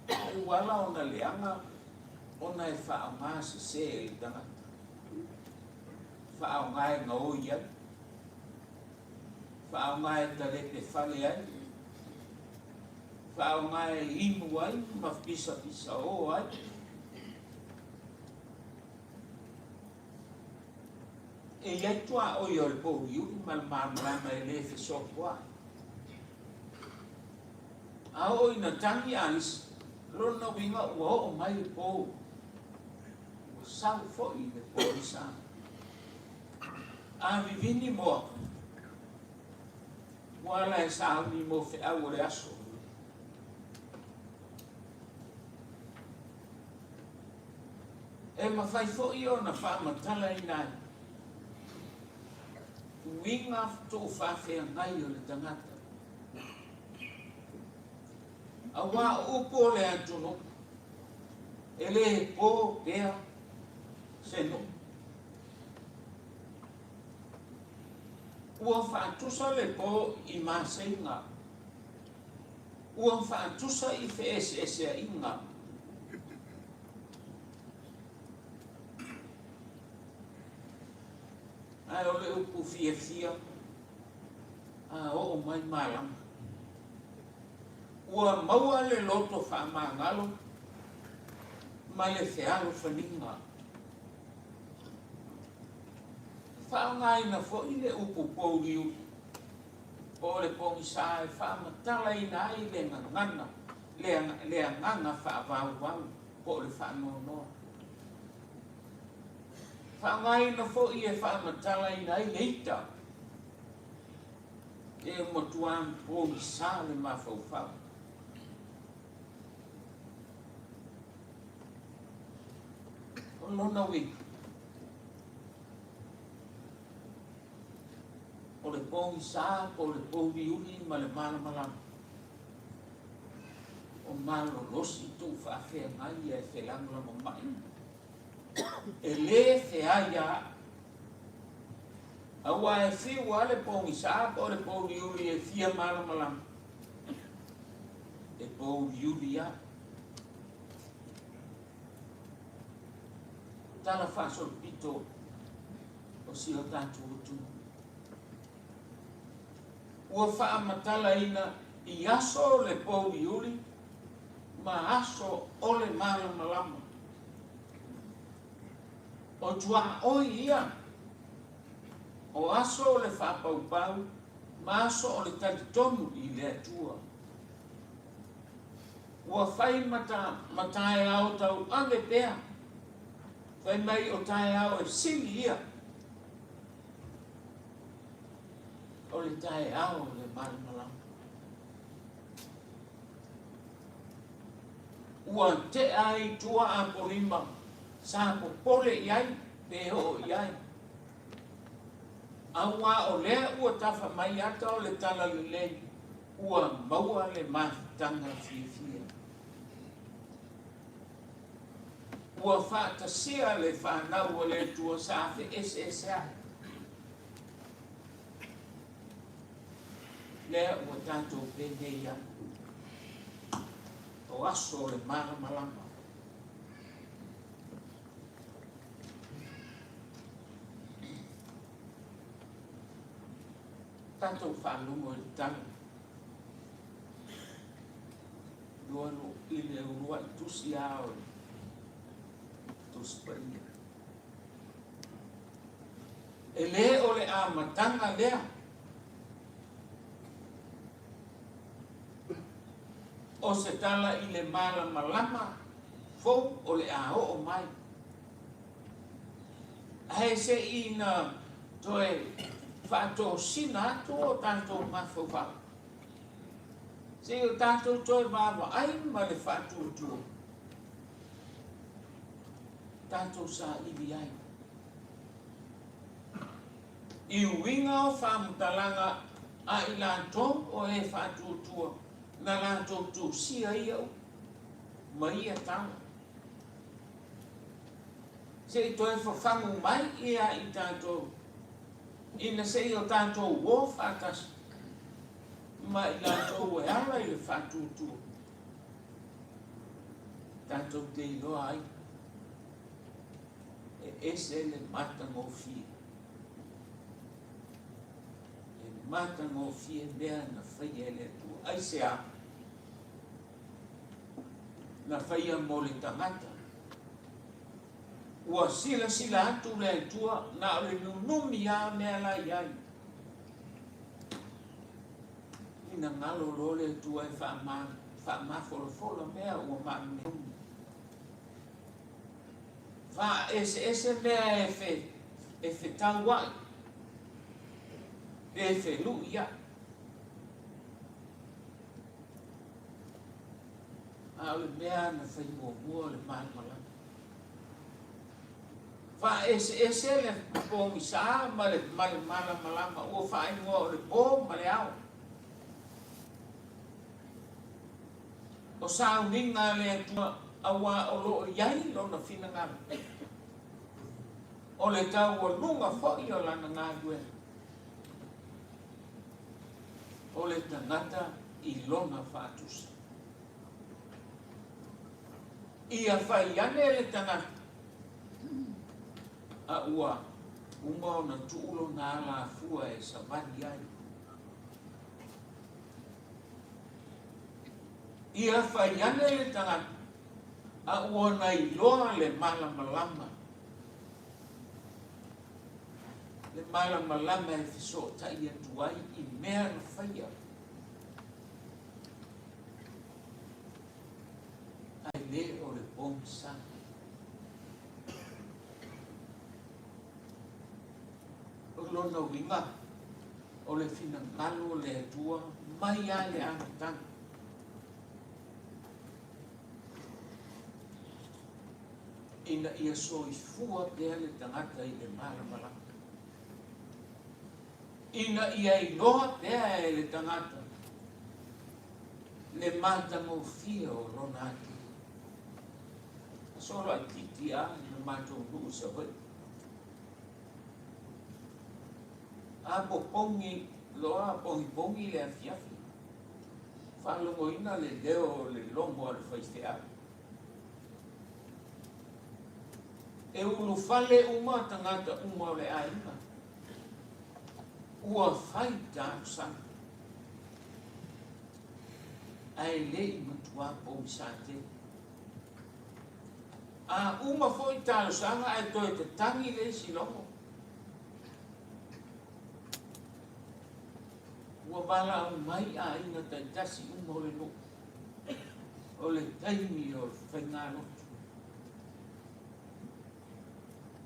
E ua ala ona leaga ona e faaaoga sesē e le tagata. Faaaoga e gaoi ai. Faaaoga e talepe fale ai. Faaaoga e inu ai ma pisapisaō ai. E i ai tuaoi o le pouliuli ma le malamalama e lē fesopoai. A oo ina tagi alisi, lona uiga ua oo mai le po, ua sau foi le pogisa. A vivini moa, ua ala e sauni mo feau o le aso. E mafai foi ona faamatalaina ai uiga tuufaafeagai o le tagata. Auā o upu o le atunuu, e lē po pea se nuu. Ua faatusa le po i maseiga, ua faatusa i feeseeseaiga. Ae o le upu fiafia, a oo mai malama. Ua maua le loto faamagalo ma le fealofaniga. E faaaogaina foi le upu pouliuli po o le pogisa e faamatalaina ai le gagana, le agaga faavauvau po o le faanoanoa. Faaaogaina foi e faamatalaina ai le ita e matuā pogisa le mafaufau. O lona uiga, o le pogisa po o le pouliuli ma le malamalama, o malolosi tuufaafeagai e felagolagomai, e lē feaiaai. Auā e fiu lava le pogisa po o le pouliuli e fia malamalama, e pouliuli lava. Tala faasolopito o si o tatou atunuu. Ua faamatalaina i aso o le pouliuli ma aso o le malamalama. O tuaoi ia o aso o le faapaupau ma aso o le talitonu i le Atua. Ua fai ma taeao tauave pea, fai mai o taeao e sili ia o le taeao o le malamalama. Ua tea ai i tua Apolima sa popole i ai pe oo i ai. Auā o lea ua tafa mai ata o le talalelei ua maua le mafutaga fiafia. Ua faatasia le fanau a le Atua sa feeseeseai. Lea ua tatou penei ai, o aso o le malamalama. Tatou faalogo i le tala lualu i le uluai tusi a o le Tusi Paia. E lē o le amataga lea. O se tala i le malamalama fou o le a oo mai. Ae se i na toe faatosina atu o tatou mafaufau, se i o tatou toe vaavaai ma le faatuatua, tatou saili ai i uiga o faamatalaga a i latou o e faatuatua na latou tusia ia upu ma ia tala. Se i toe fafagu mai ia i tatou ina se i o tatou uō faatasi ma i latou e ala i le faatuatua tatou te iloa ai e ese le matagofie. E matagofie mea na faia e le Atua. Aisea? Na faia mo le tagata. Ua silasila atu le Atua na o le nunumi lava mea la i ai. Ina galo loa le Atua e faamafolafola mea ua maumau. Faaeseese mea e fetauai pe feluiai. A o le mea na fai muamua o le malamalama. Faaeseese le pogisa ma le malamalama ua faaigoa o le po ma le ao. O sauniga a le Atua auā o lo o i ai Lona finagalo, o le taualuga foi o Lana galuega, o le tagata i lona faatusa. Ia fai ane le tagata a ua uma ona tuu lona alafua e savali ai. Ia fai ane le tagata a ua na iloa le malamalama, le malamalama e fesootai atu ai i mea na faia. Ae le o le pogisa. O lona uiga, o le finagalo o le Atua mai lava i le amataga. Ina ia soifua pea le tagata i le malamalama. Ina ia iloa pea e le tagata le matagofie o lona Atua. Aso laitiiti lava na matou nuu i Savaii. A popogi loa pogipogi le afiafi, faalogoina le leo o le logo a le faifeau. E ulufale uma tagata uma o le aiga ua fai talosaga, ae le i matuā pogisa tele. A uma foi talosaga ae toe tatagi le isi logo. Ua valaau mai aiga taitasi uma o le nuu, o le taimi o le faigalotu.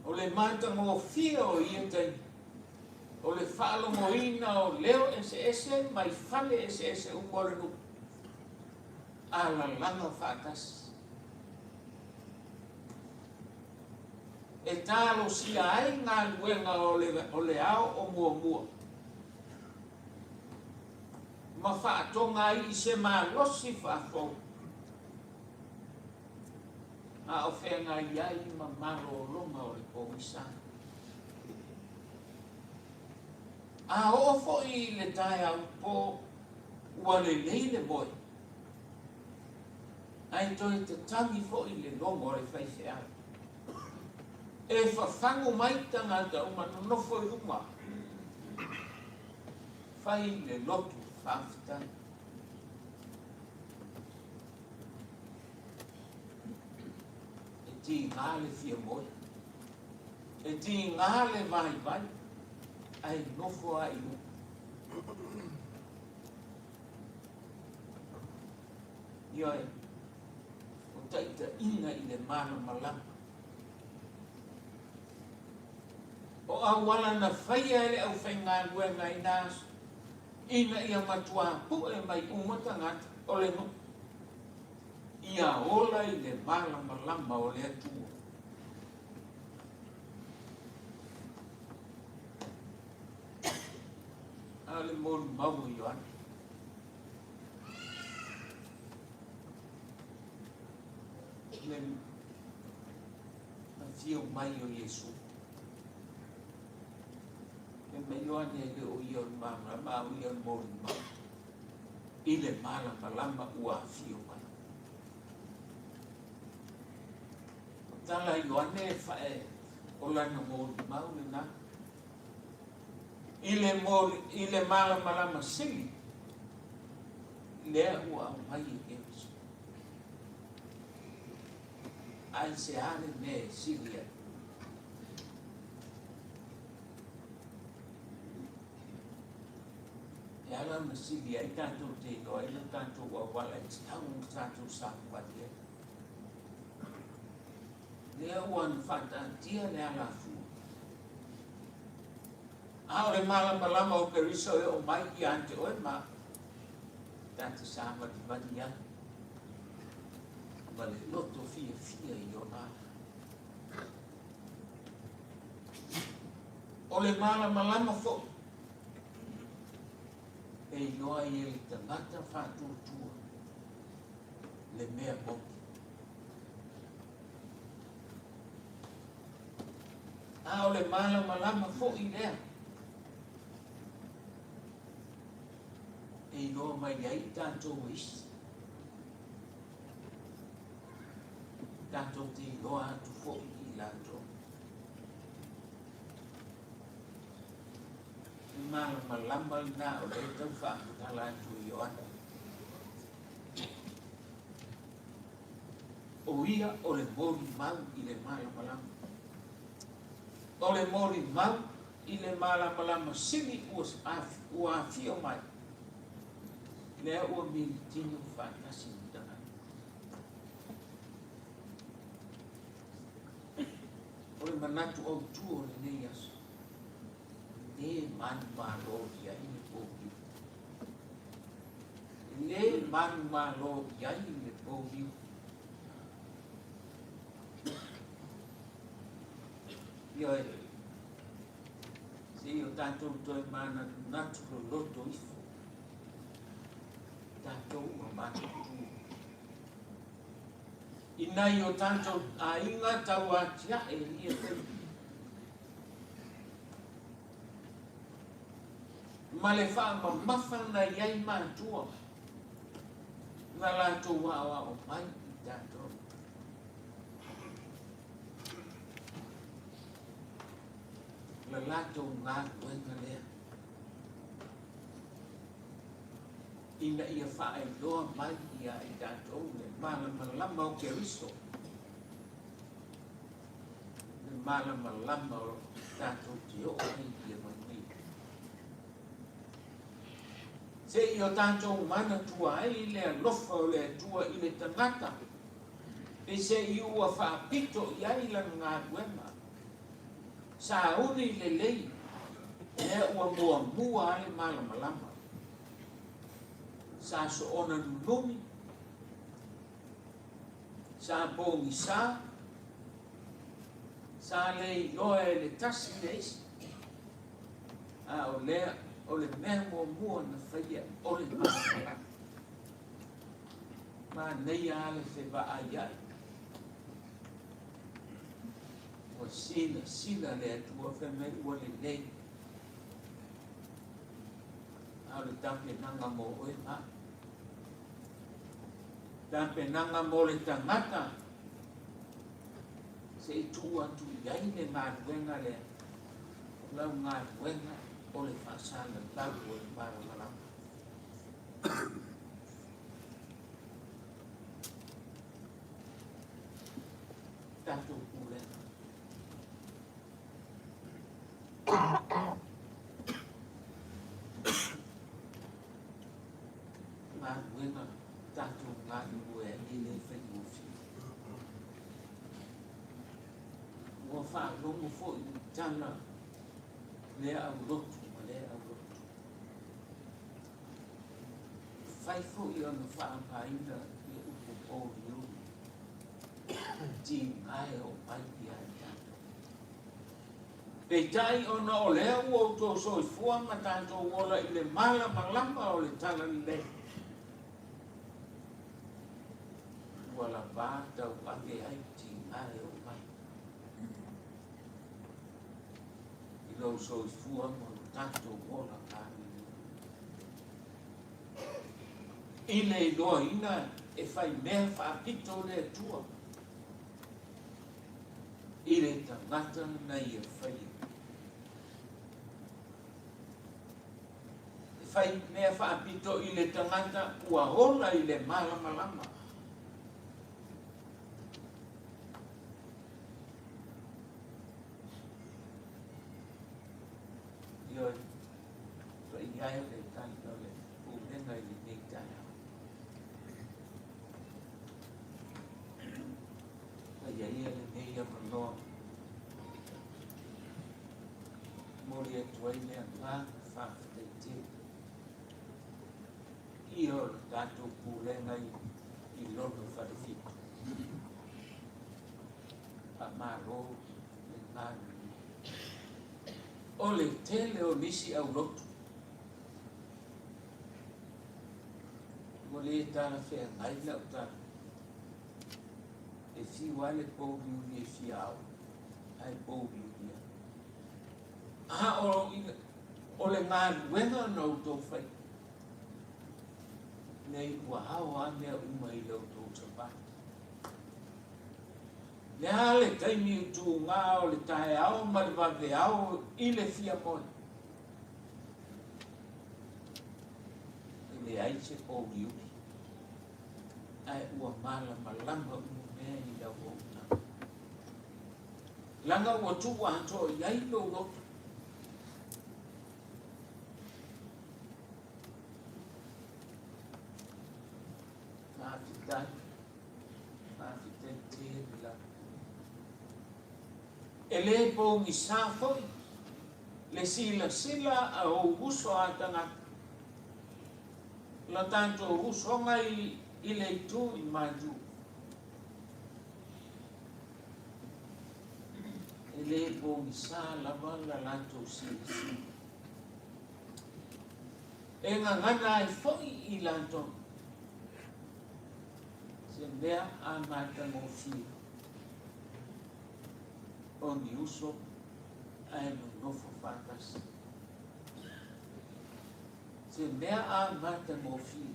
O le matagofie o ia taimi, o le faalogoina o leo eseese mai fale eseese uma o le nuu, a lalaga faatasi. E talosia ai galuega o le ao o muamua, ma faatoga ai i se malosi faafou, a o feagai ai ma malologa o le pogisa. A oo foi i le taeao po ua lelei le moe, ae toe tatagi foi le logo a le faifeau. E fafagu mai tagata uma nonofo i luga, fai le lotu faafetai. E tiga le fia moe, e tiga le vaivai, ae nofo lava i luga. Ioe, o taitaiga i le malamalama. O auala na faia e le aufaigaluega i na aso, ina ia matuā pu'e mai uma tagata o le nuu, ia ola i le malamalama o le Atua. A o le molimau o Ioane. Le afio mai o Iesu. Fai mai Ioane e le o ia o le malamalama, a o ia o le molimau i le malamalama ua afio mai. O tala a Ioane e fae o lana molimau lena. I le, i le malamalama sili lea ua aumai e Keriso. Aisea le mea e sili ai? E ala ona sili ai tatou te iloa ai lo tatou auala e tatau ona tatou savavali ai. Lea ua na faataatia le alafua. A o le malamalama o Keriso e oo mai ia te oe ma au, ta te savalivali ai ma le loto fiafia i ona ala. O le malamalama foi e iloa ai e le tagata faatuatua le mea moni. A o le malamalama foi lea e iloa mai ai tatou e isi. Tatou te iloa atu foi i latou. Le malamalama lena o lea e tau faamatala atu e Ioane. O ia o le molimau i le malamalama. O le molimau i le malamalama sili ua afio mai, lea ua militino faatasi ma tagata. O le manatu autu o lenei aso, e le manumalo i ai le pouliu. E le manumalo i ai le pouliu. Ioe, se i o tatou toe manatunatu loloto ifo, tatou ua matutu. I nai o tatou aiga tauatia'e i ia taimi. Ma le faamamafa na i ai matua na latou aoao mai i tatou. La latou galuega lea ina ia faailoa mai ia i tatou le malamalama o Keriso, le malamalama o tatou te oo ai i le manuia. Se i o tatou manatua ai le alofa o le Atua i le tagata, peiseai ua faapito i ai lana galuega. Sauni lelei, lea ua muamua a le malamalama. Sa soona nunumi, sa pogisa, sa le iloa e le tasi le isi, a o lea o le mea muamua na faia o le malamalama. Manaia lava le fevaaiai. Ua silasila le Atua fai mai ua lelei. A o le tapenaga mo oe ma au. Tapenaga mo le tagata se i tuu atu i ai le galuega lea, o lau galuega o le faasalalau o le malamalama. Tatou pulega. Galuega tatou galulue ai e le faigofie. Ua faalogo foi i tala lea aulotu ma lea aulotu. Fai foi ona faaaogaina le upu pouliuli, tiga e oo mai ia i tatou. Peitai ona o lea ua outou soifua ma tatou ola i le malamalama o le Talalelei, ua lavā tauave ai tiga e oo mai i lou soifua ma lo tatou ola galulue. I le iloaina e fai mea faapito le Atua i le tagata na ia faia. E fai mea faapito i le tagata ua ola i le malamalama. Ioe, paia e o le tali o le pulega i lenei taeao. Paia ia lenei avanoa. Momoli atu ai le agaga faafetai tele i o le tatou pulega i lona falefitu. Faamalo le galulue. O le tele o nisi aulotu ua le talafeagai lau tala. E fiu lava le pouliuli e fia ao, ae pouliuli lava. A o le galuega na outou faia, nei ua ao lava mea uma i la outou savali. Le a le taimi i tuga o le taeao ma le vaveao i le fia moe? E leai se pouliuli, ae ua malamalama uma mea i lau auaunaga. Leaga ua tuu atoa i ai lou loto. Faafetai, faafetai tele lava. E le pogisa foi le silasila a ou uso a tagata, la tatou usoga i le itu i Maliu. E le pogisa lava la latou silasila. E gagana ai foi i latou se mea a matagofie o ni uso ae nonofo faatasi. Se mea āmatagofie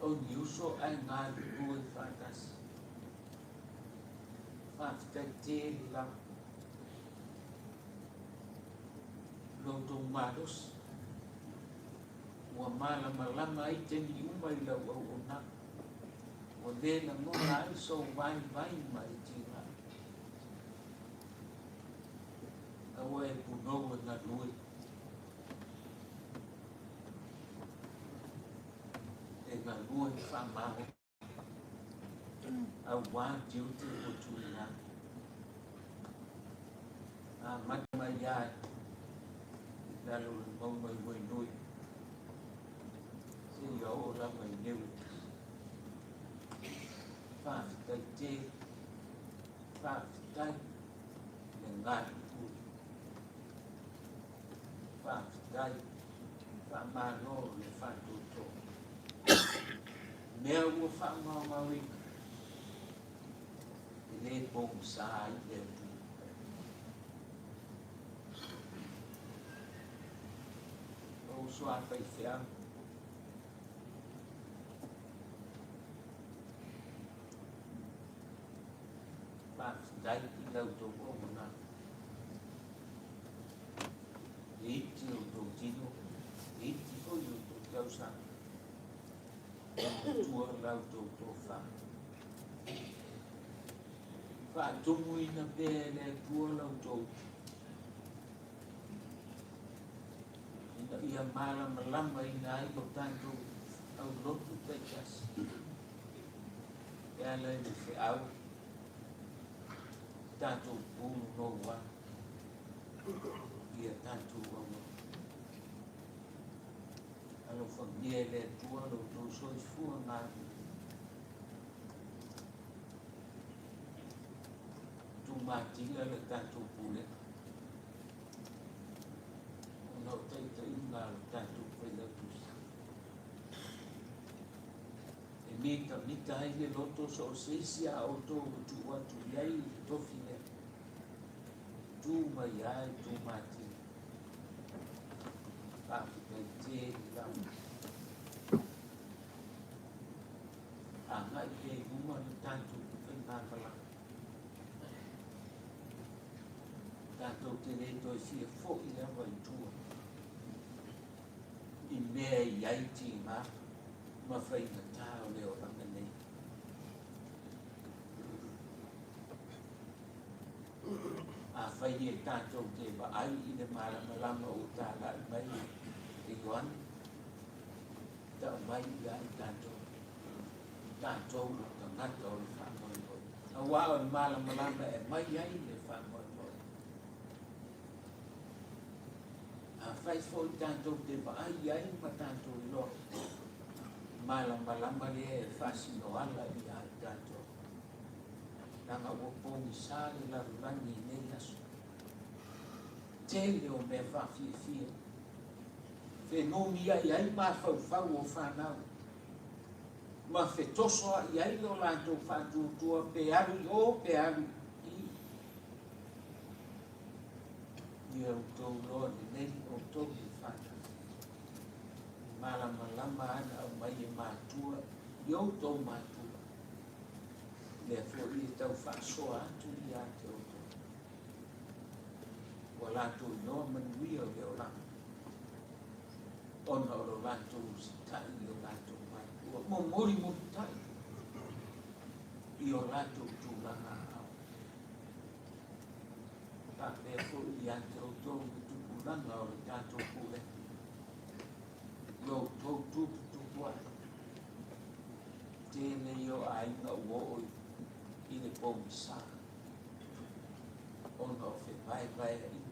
o ni uso ae galulue faatasi. Faafetai tele lava lo outou malosi ua malamalama ai taimi uma i lau auaunaga, ua le lagona ai sou vaivai ma le tiga. Aua e punou e galue. E galue faamalo auā tiute ua tuuina atu. Amata mai lava i lalo o le mauga i Wainui seia oo lava i Newlands. Faafetai tele, faafetai le galulue. Faafetai, faamalo le faatoatoa. Mea ua faamaomaoina, e le pogisa ai le Atua. Lou uso a faifeau, faafetai i la outou auaunaga. E iti o outou tino, e iti foi o outou tausaga, e matua la outou tofa. Faatumuina pea e le Atua la outou utu, ina ia malamalamaina ai o tatou aulotu taitasi e ala i le feau tatou punonou ai ia tatou auauna. Alofagia e le Atua lo outou soifua galulue. Tumatila le tatou pulega ona o taitaiga a le tatou Failautusi. E mitamita ai le loto so o se isi a outou ua tuu atu i ai le tofi lea, tu mai lava i tumatila. Faafetai tele lava. Agai pea i luma le tatou faigamalaga. Tatou te le toe fia foi lava i tua i mea e i ai tiga ma faigata o le olaga nei. Afai e tatou te vaai i le malamalama ua talai mai e Ioane, tau mai ia i tatou, tatou o tagata o le faamoemoe. Auā o le malamalama e aumai ai le faamoemoe. Afai foi tatou te vaai i ai ma tatou iloa, malamalama lea e faasinoala ia i tatou. Leaga ua pogisa le lalolagi i nei aso. Tele o mea faafiafia. Fenumiai ai mafaufau o fanau, ma fetosoa'i ai lo latou faatuatua pe alu i o pe alu i i. Ia outou loa lenei outou le fanau. Malamalama ana aumai e matua i outou matua. Lea foi e tau faasoa atu ia te outou. Ua latou iloa manuia o le olaga, ona o lo latou usitai i o latou matua, momolimolitai i o latou tulaga aao. Faapea foi ia te outou le tupulaga o le tatou pulega, i o outou tuputupu ae. Tele ia o aiga ua oo i le pogisa. Ona o fevaevaeaiga.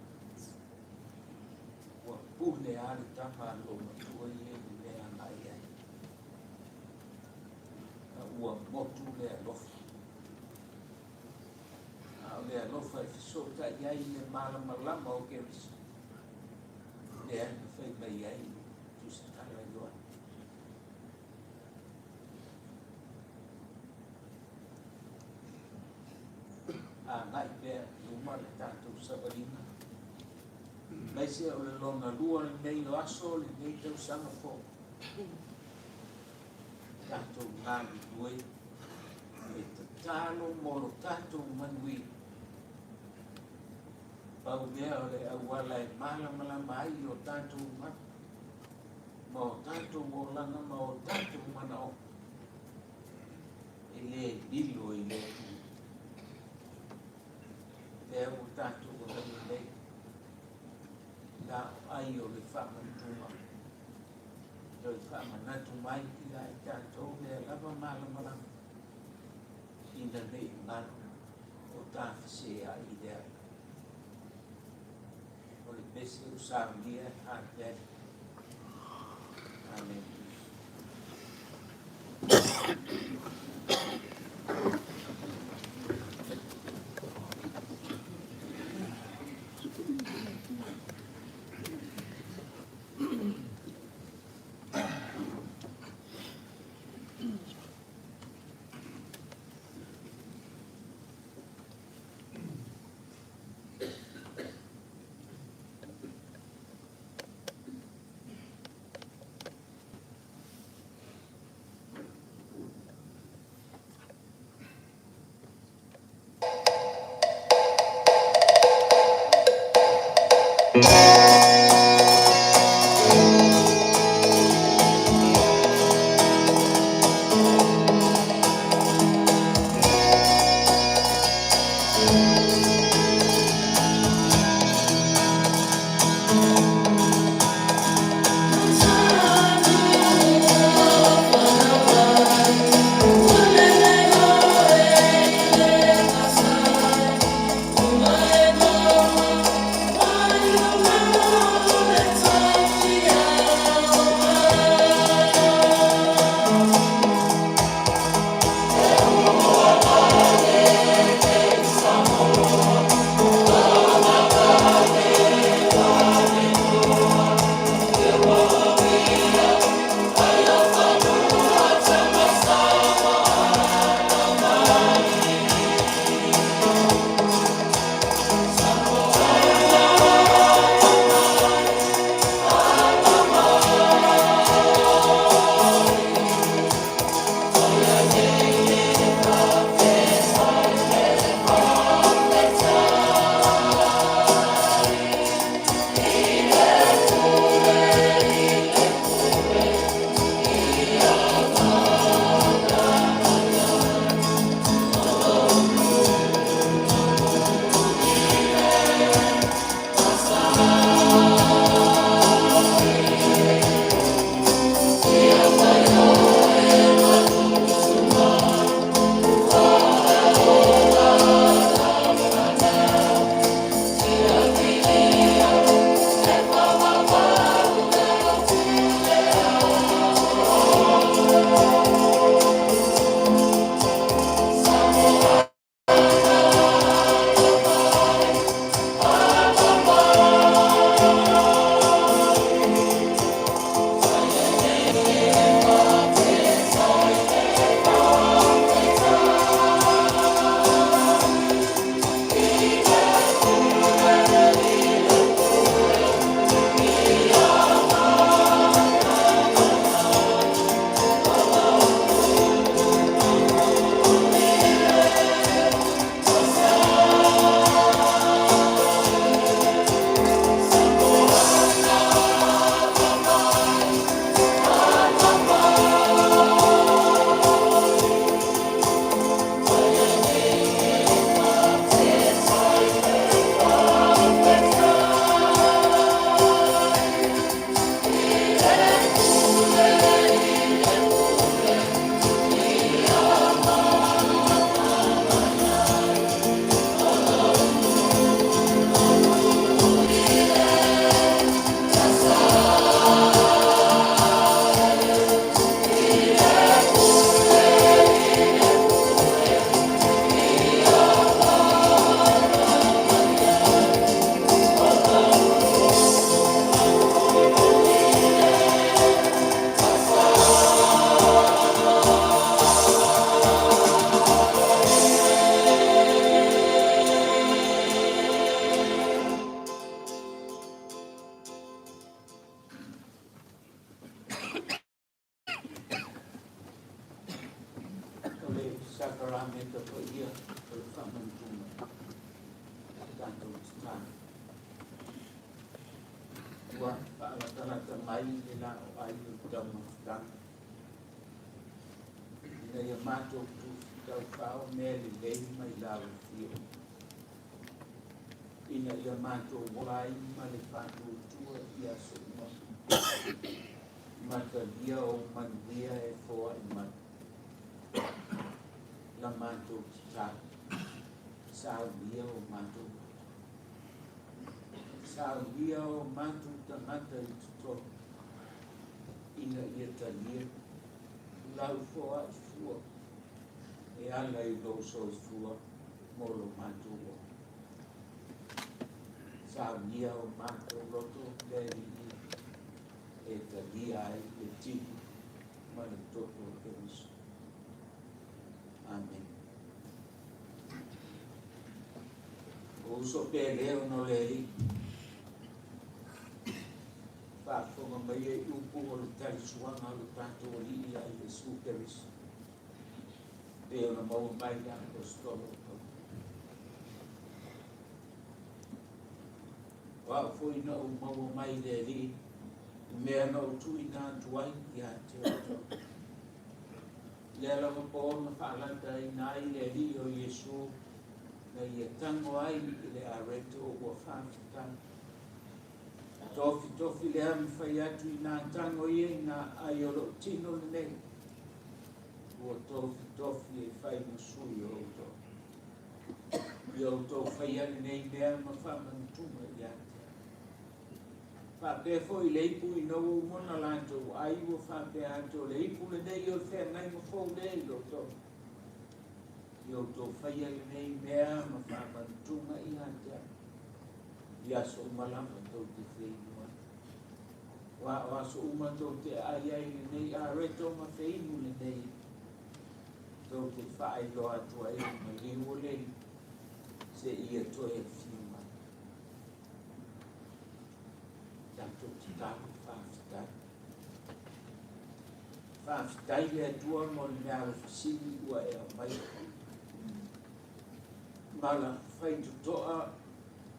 Ua pule lava le tama a lou matua ia i le mea e agai ai. A ua motu le alofa. A o le alofa e fesootai ai i le malamalama o Keriso, lea na fai mai ai le tusitala Ioane. Agai pea i luma le tatou savaliga. Aemaise o le lona lua lenei o aso o lenei tausaga fou. Tatou galulue e tatalo mo lo tatou manuia. Pau lea o le auala e malamalama ai o tatou ma o tatou olaga ma o tatou manaoga e le lilo i le Atua. Lea ua tatou olaga nei, laoai o le faamanatuga, toe faamanatu mai ia i tatou lea lava malamalama, ina nei galo o tafeseai i le ala. O le pese o saunia e Hart. Amen.
Thank you.
Sakaramenta paia o le faamanatunga tatou tatalo. Ua faalatalata mai le laoai o le taumafataga ina ia matou tufitaufao mea lelei mai lau afio, ina ia matou ola ai ma le faatuatua i aso uma, ma talia ou manuia e foai mai. La matou tatalo, saunia o matou loto, saunia o matou tagata i totonu, ina ia talia lau foai fua e ala i lou soifua mo lo matou ola. Saunia o matou loto le Alii e talia ai le tino ma le toto o Keriso. Amene. O uso pele ona o le Alii, faafofoga mai ai upu o le talisuaga o le tatou Alii ia Iesu Keriso, pei ona maua mai le Aposetolo o Paulo. O au foi na ou maua mai le Alii, i mea na ou tuuina atu ai ia te outou. Lea lava po na faalataina ai le Alii o Iesu, na ia tago ai i le areto ua faafetai. Tofitofi lea ma fai atu i nā tago ia i nā ai o lou tino lenei, ua tofitofi e fai ma sui o outou. Ia outou faia lenei mea ma faamanatunga ia te au. Faapea foi le ipu ina ua uma ona latou ai, ua faapea atu, o le ipu lenei o le feagaiga fou lea i lo outou. Ia outou faia lenei mea ma faamanatunga ia te au, i aso uma lava tou te feinu ai. Aua o aso uma tou te aai ai lenei areto ma feinu lenei, tou te faailoa atu ai le maliu o le Alii, seia toe afio mai. Tatou tatalo faafetai. Faafetai le Atua mo le meaalofa sili ua e aumaia. Ma la faitotoa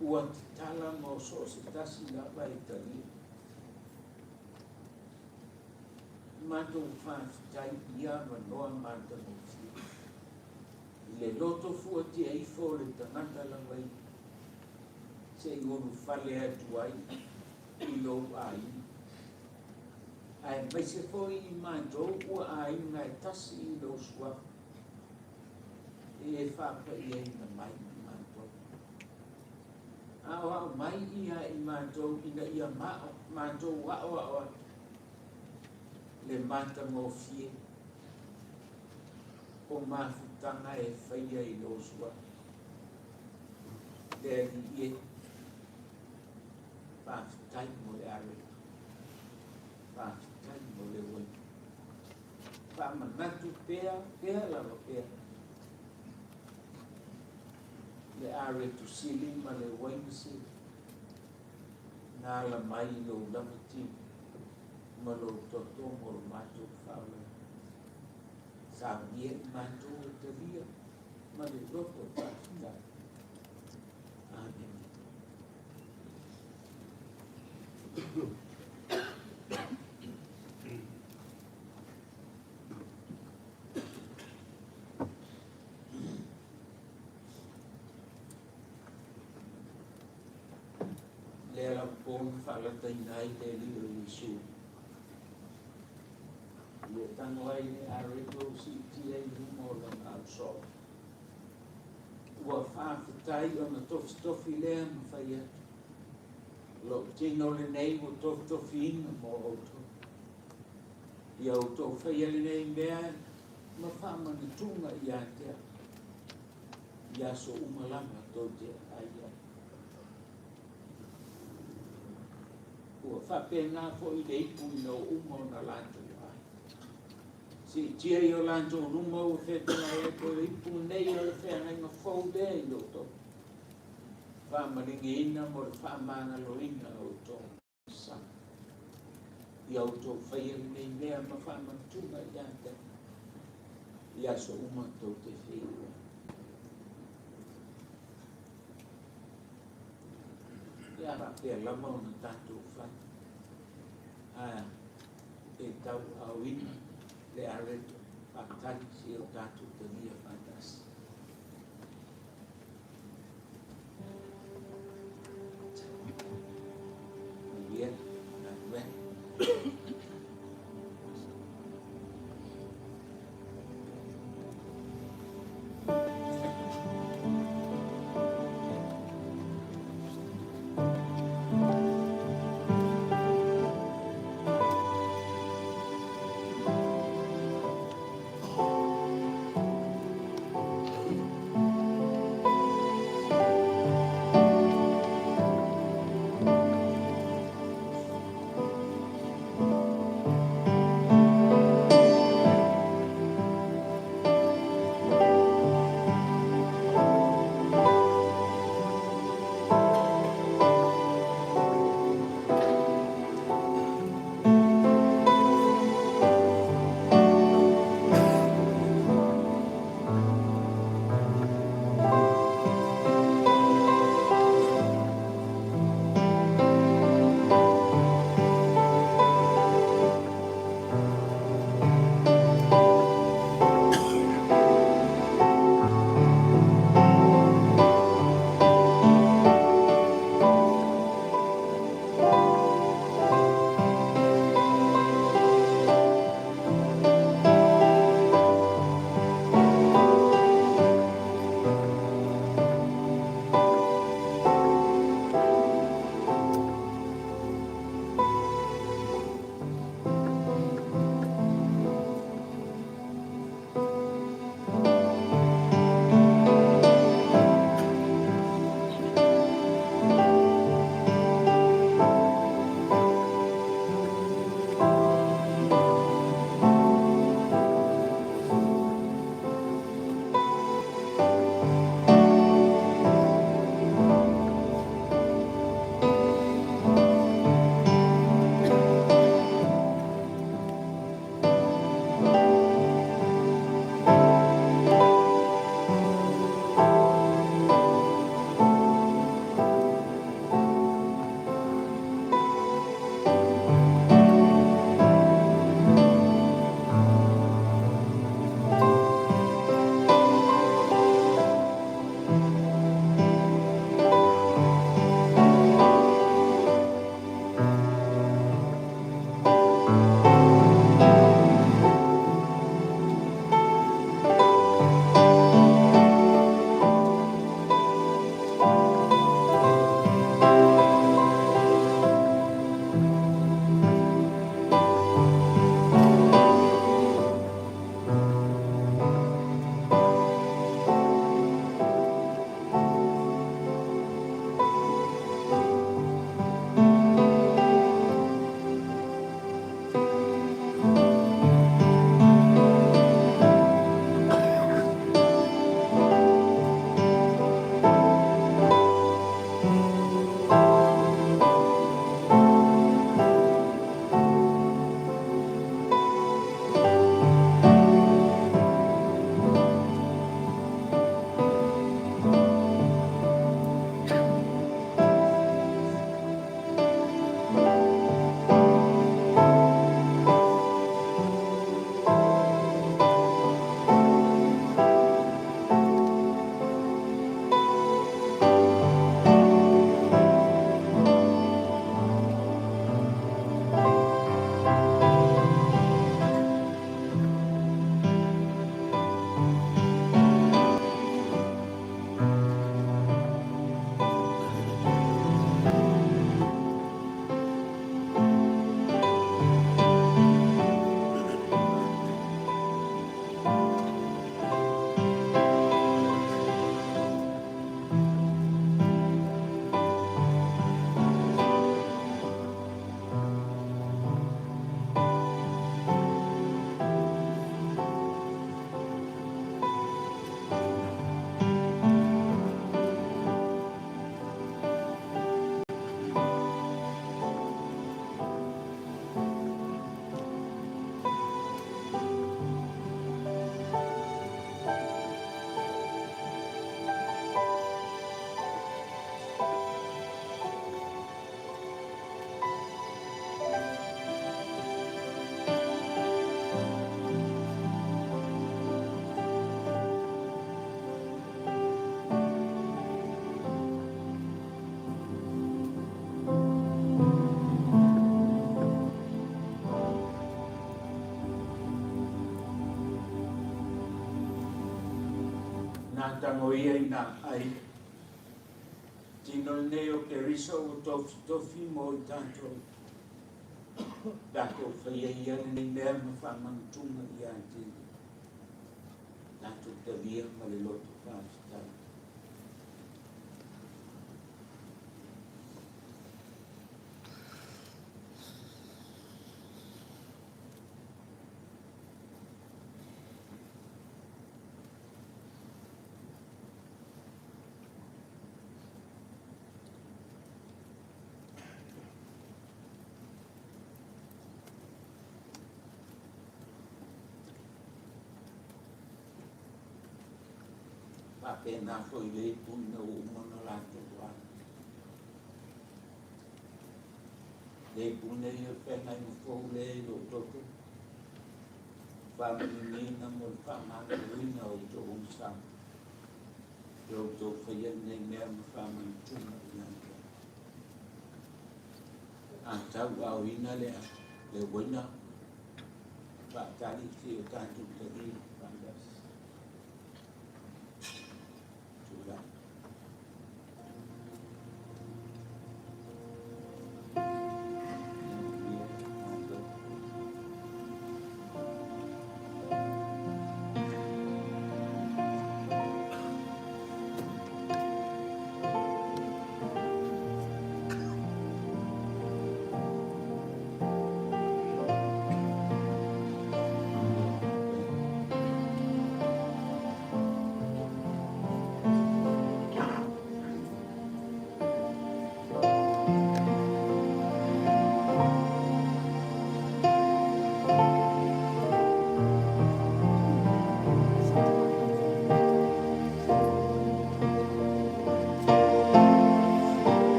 ua tatala mo so o se tasi lava e talia. Matou faafetai i ia avanoa matagofie. I le loto fuatia ifo o le tagata lava ia, se i ulufale atu ai i lou aiga. Aemaise foi i matou ua aiga e tasi i lou suafa, e faapaiaina mai i matou. Aoao mai ia i matou ina ia matou aoao atu le matagofie o mafutaga e faia i lou suafa. Le Alii e, faafetai mo le areto, faafetai mo le uaina. Faamanatu pea, pea lava pea, le areto sili ma le uaina sili, na ala mai i lou lava tino ma lou toto mo lo matou faaolaina. Saunia i matou e talia ma le loto faafetai. Amene. Lea lava po na faalataina ai le Alii o Iesu. Ia tago ai le areto siitia i luma o lana ausoo. Ua faafetai ona tofitofi lea ma fai atu. Lou tino lenei ua tofitofiina mo outou. Ia outou faia lenei mea ma faamanatuga ia te au, i aso uma lava tou te aai ai. Ua faapena foi le ipu ina ua uma ona latou ai. Siitia i o latou luma ua fetalai atu, o le ipu lenei o le feagaiga fou lea i lo outou. Faamaligiina mo le faamagaloina o outou sa. Ia outou faia lenei mea ma faamanatuga ia te au, I aso uma tou te feiloai. Pe a faapea lava ona tatou fai, ae e tauaaoina le areto faatali seia o tatou talia faatasi. Manuia galuega. Nā tagoia i nā ai. Tino lenei o Keriso ua tofitofi mo i tatou. Tatou faia ia lenei mea ma faamanatuga ia te ia. Tatou talia ma le loto faafetai. Faapena foi le ipu ina ua uma ona latou ala. Le ipu nei o le feagaiga fou lea i lou toto, faamaliliina mo le faamaloloina o outou agasala. E outou faia lenei mea ma faamanatuga ia te au. A tauaaoina le uaina, faatali seia tatou talia faatasi. Tulai.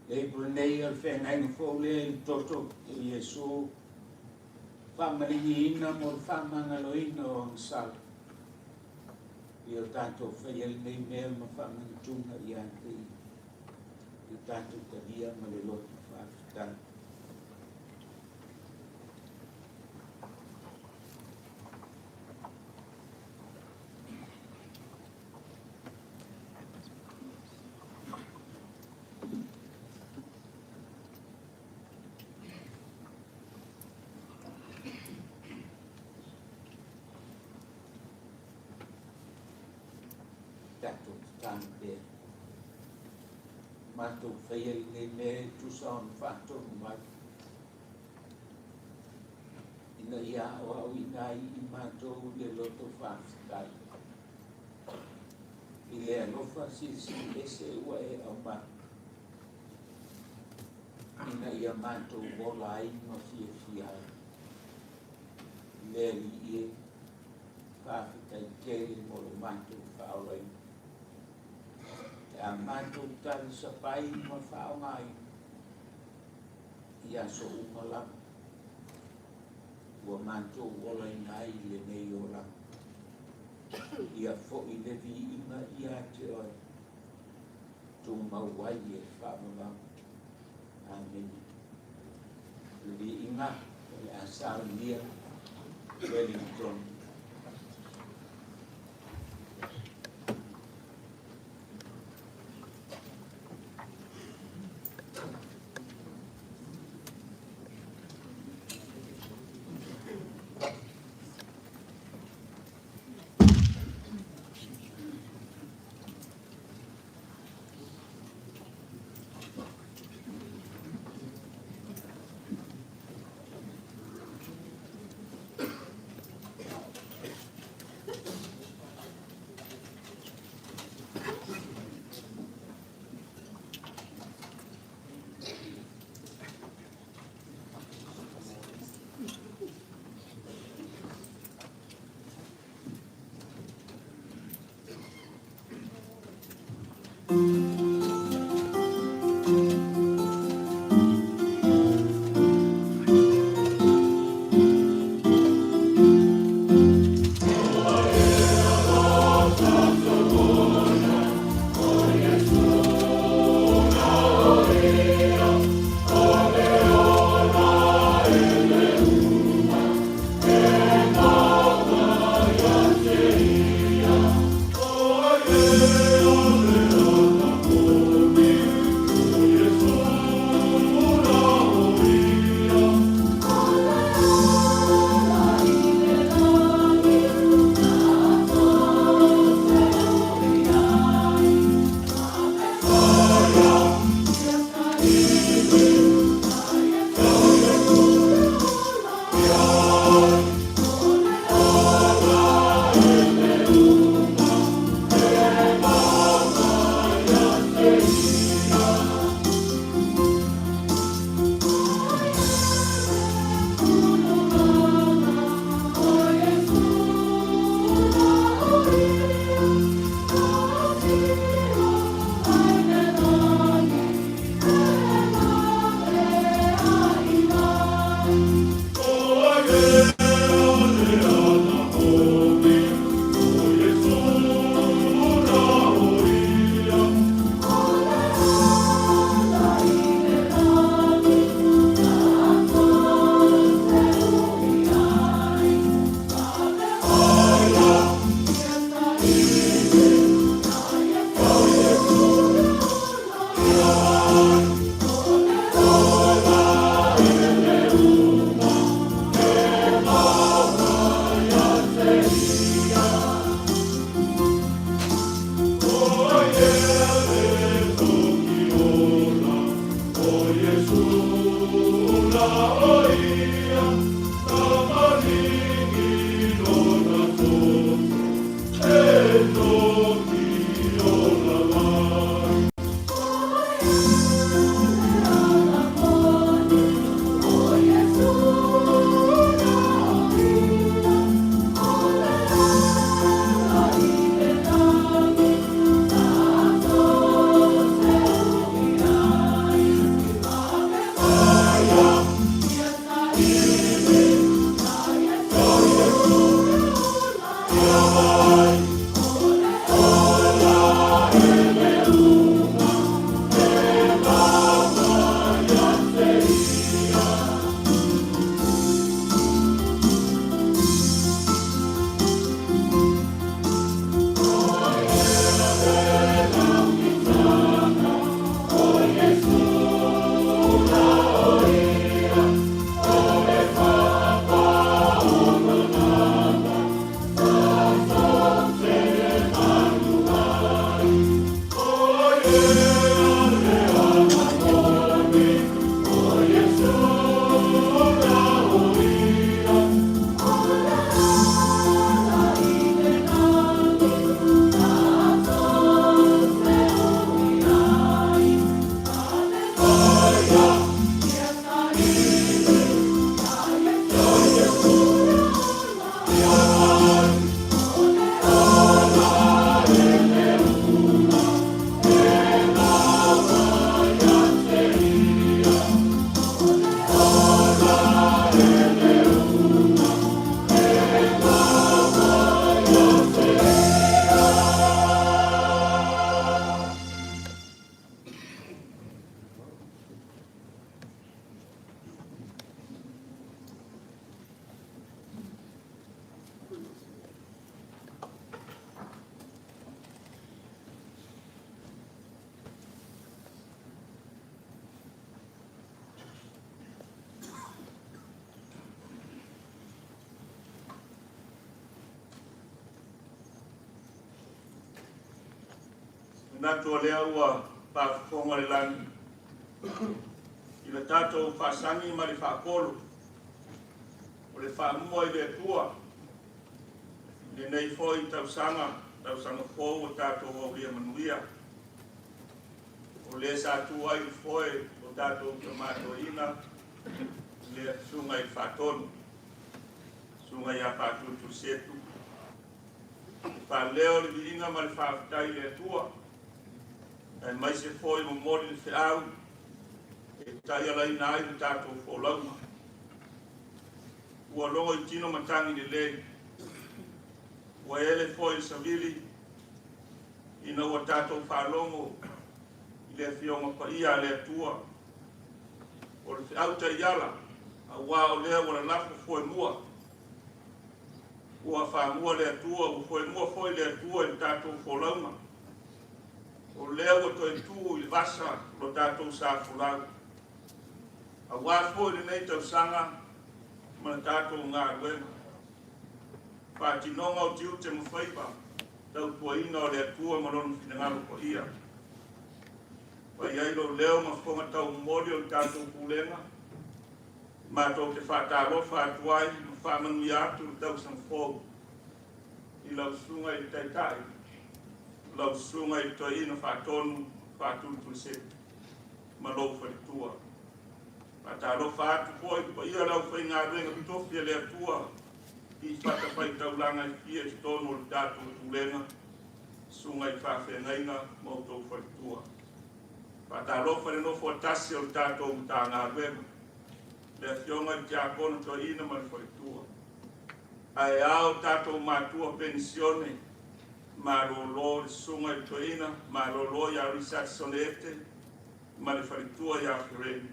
Le ipu lenei o le feagaiga fou lea i le toto o Iesu, faamaligiina mo le faamagaloina o agasala. Ia o tatou faia lenei mea ma faamanatuga ia te ia. Ia tatou talia ma le loto faafetai. Tatou tatalo pea. Matou faia lenei mea e tusa ona faatonu mai. Ina ia aoaoina ai i matou le loto faafetai. I le alofa silisili ese ua e aumai. Ina ia matou ola ai ma fiafia ai. Le Alii e, faafetai tele mo lo matou faaolaina. Pe a matou talisapai ma faaaogaina i aso uma lava ua matou olaina ai lenei olaga. Ia foi le viiga ia te oe, tumau ai e faavavau. Amene. Le viiga o le a saunia Wellington.
Manatu o lea ua faafofoga le lagi i le tatou faasagi ma le faapolo o le faamua i le Atua i lenei foi tausaga, tausaga fou ua tatou aulia manuia. O le sa tu ai le foe o tatou tama toeaina, le susuga i le Faatonu, susuga ia Faatuletulesetu. E faaleo le viiga ma le faafetai i le Atua, aemaise foi momoli le feau e taialaina ai le tatou folauga. Ua logo i tino matagi lelei, ua ele foi le savili ina ua tatou faalogo i le Afioga Paia a le Atua, o le feau taiala, aua o lea ua lalafo foemua. Ua faamua le Atua, ua foemua foi le Atua i le tatou folauga. O lea ua toe tuu i le vasa lo tatou sa folau, aua foi lenei tausaga ma le tatou galuega. Faatinoga o tiute ma faiva, tautuaina o le Atua ma lona finagalo paia. Fai ai lou leo ma fofoga taumomoli o le tatou pulega, matou te faatalofa atu ai ma faamanuia atu le tausaga fou i lau susuga i le Taitai, lau susuga i le Toeaina Faatonu Faatuletulesetu ma lou faletua. Faatalofa atu foi i le paia o le aufaigaluega totofi a le Atua i fatafaitaulaga e fia i totonu o le tatou pulega, susuga i faafeagaiga ma outou faletua. Faatalofa i le nofo a tasi o le tatou Matagaluega, le afioga i le Tiakono Toeaina ma le faletua. Ae ao tatou matua penisione, malolo le susuga i le Toeaina, malolo ia Richard Soneete ma le faletua ia Fereni.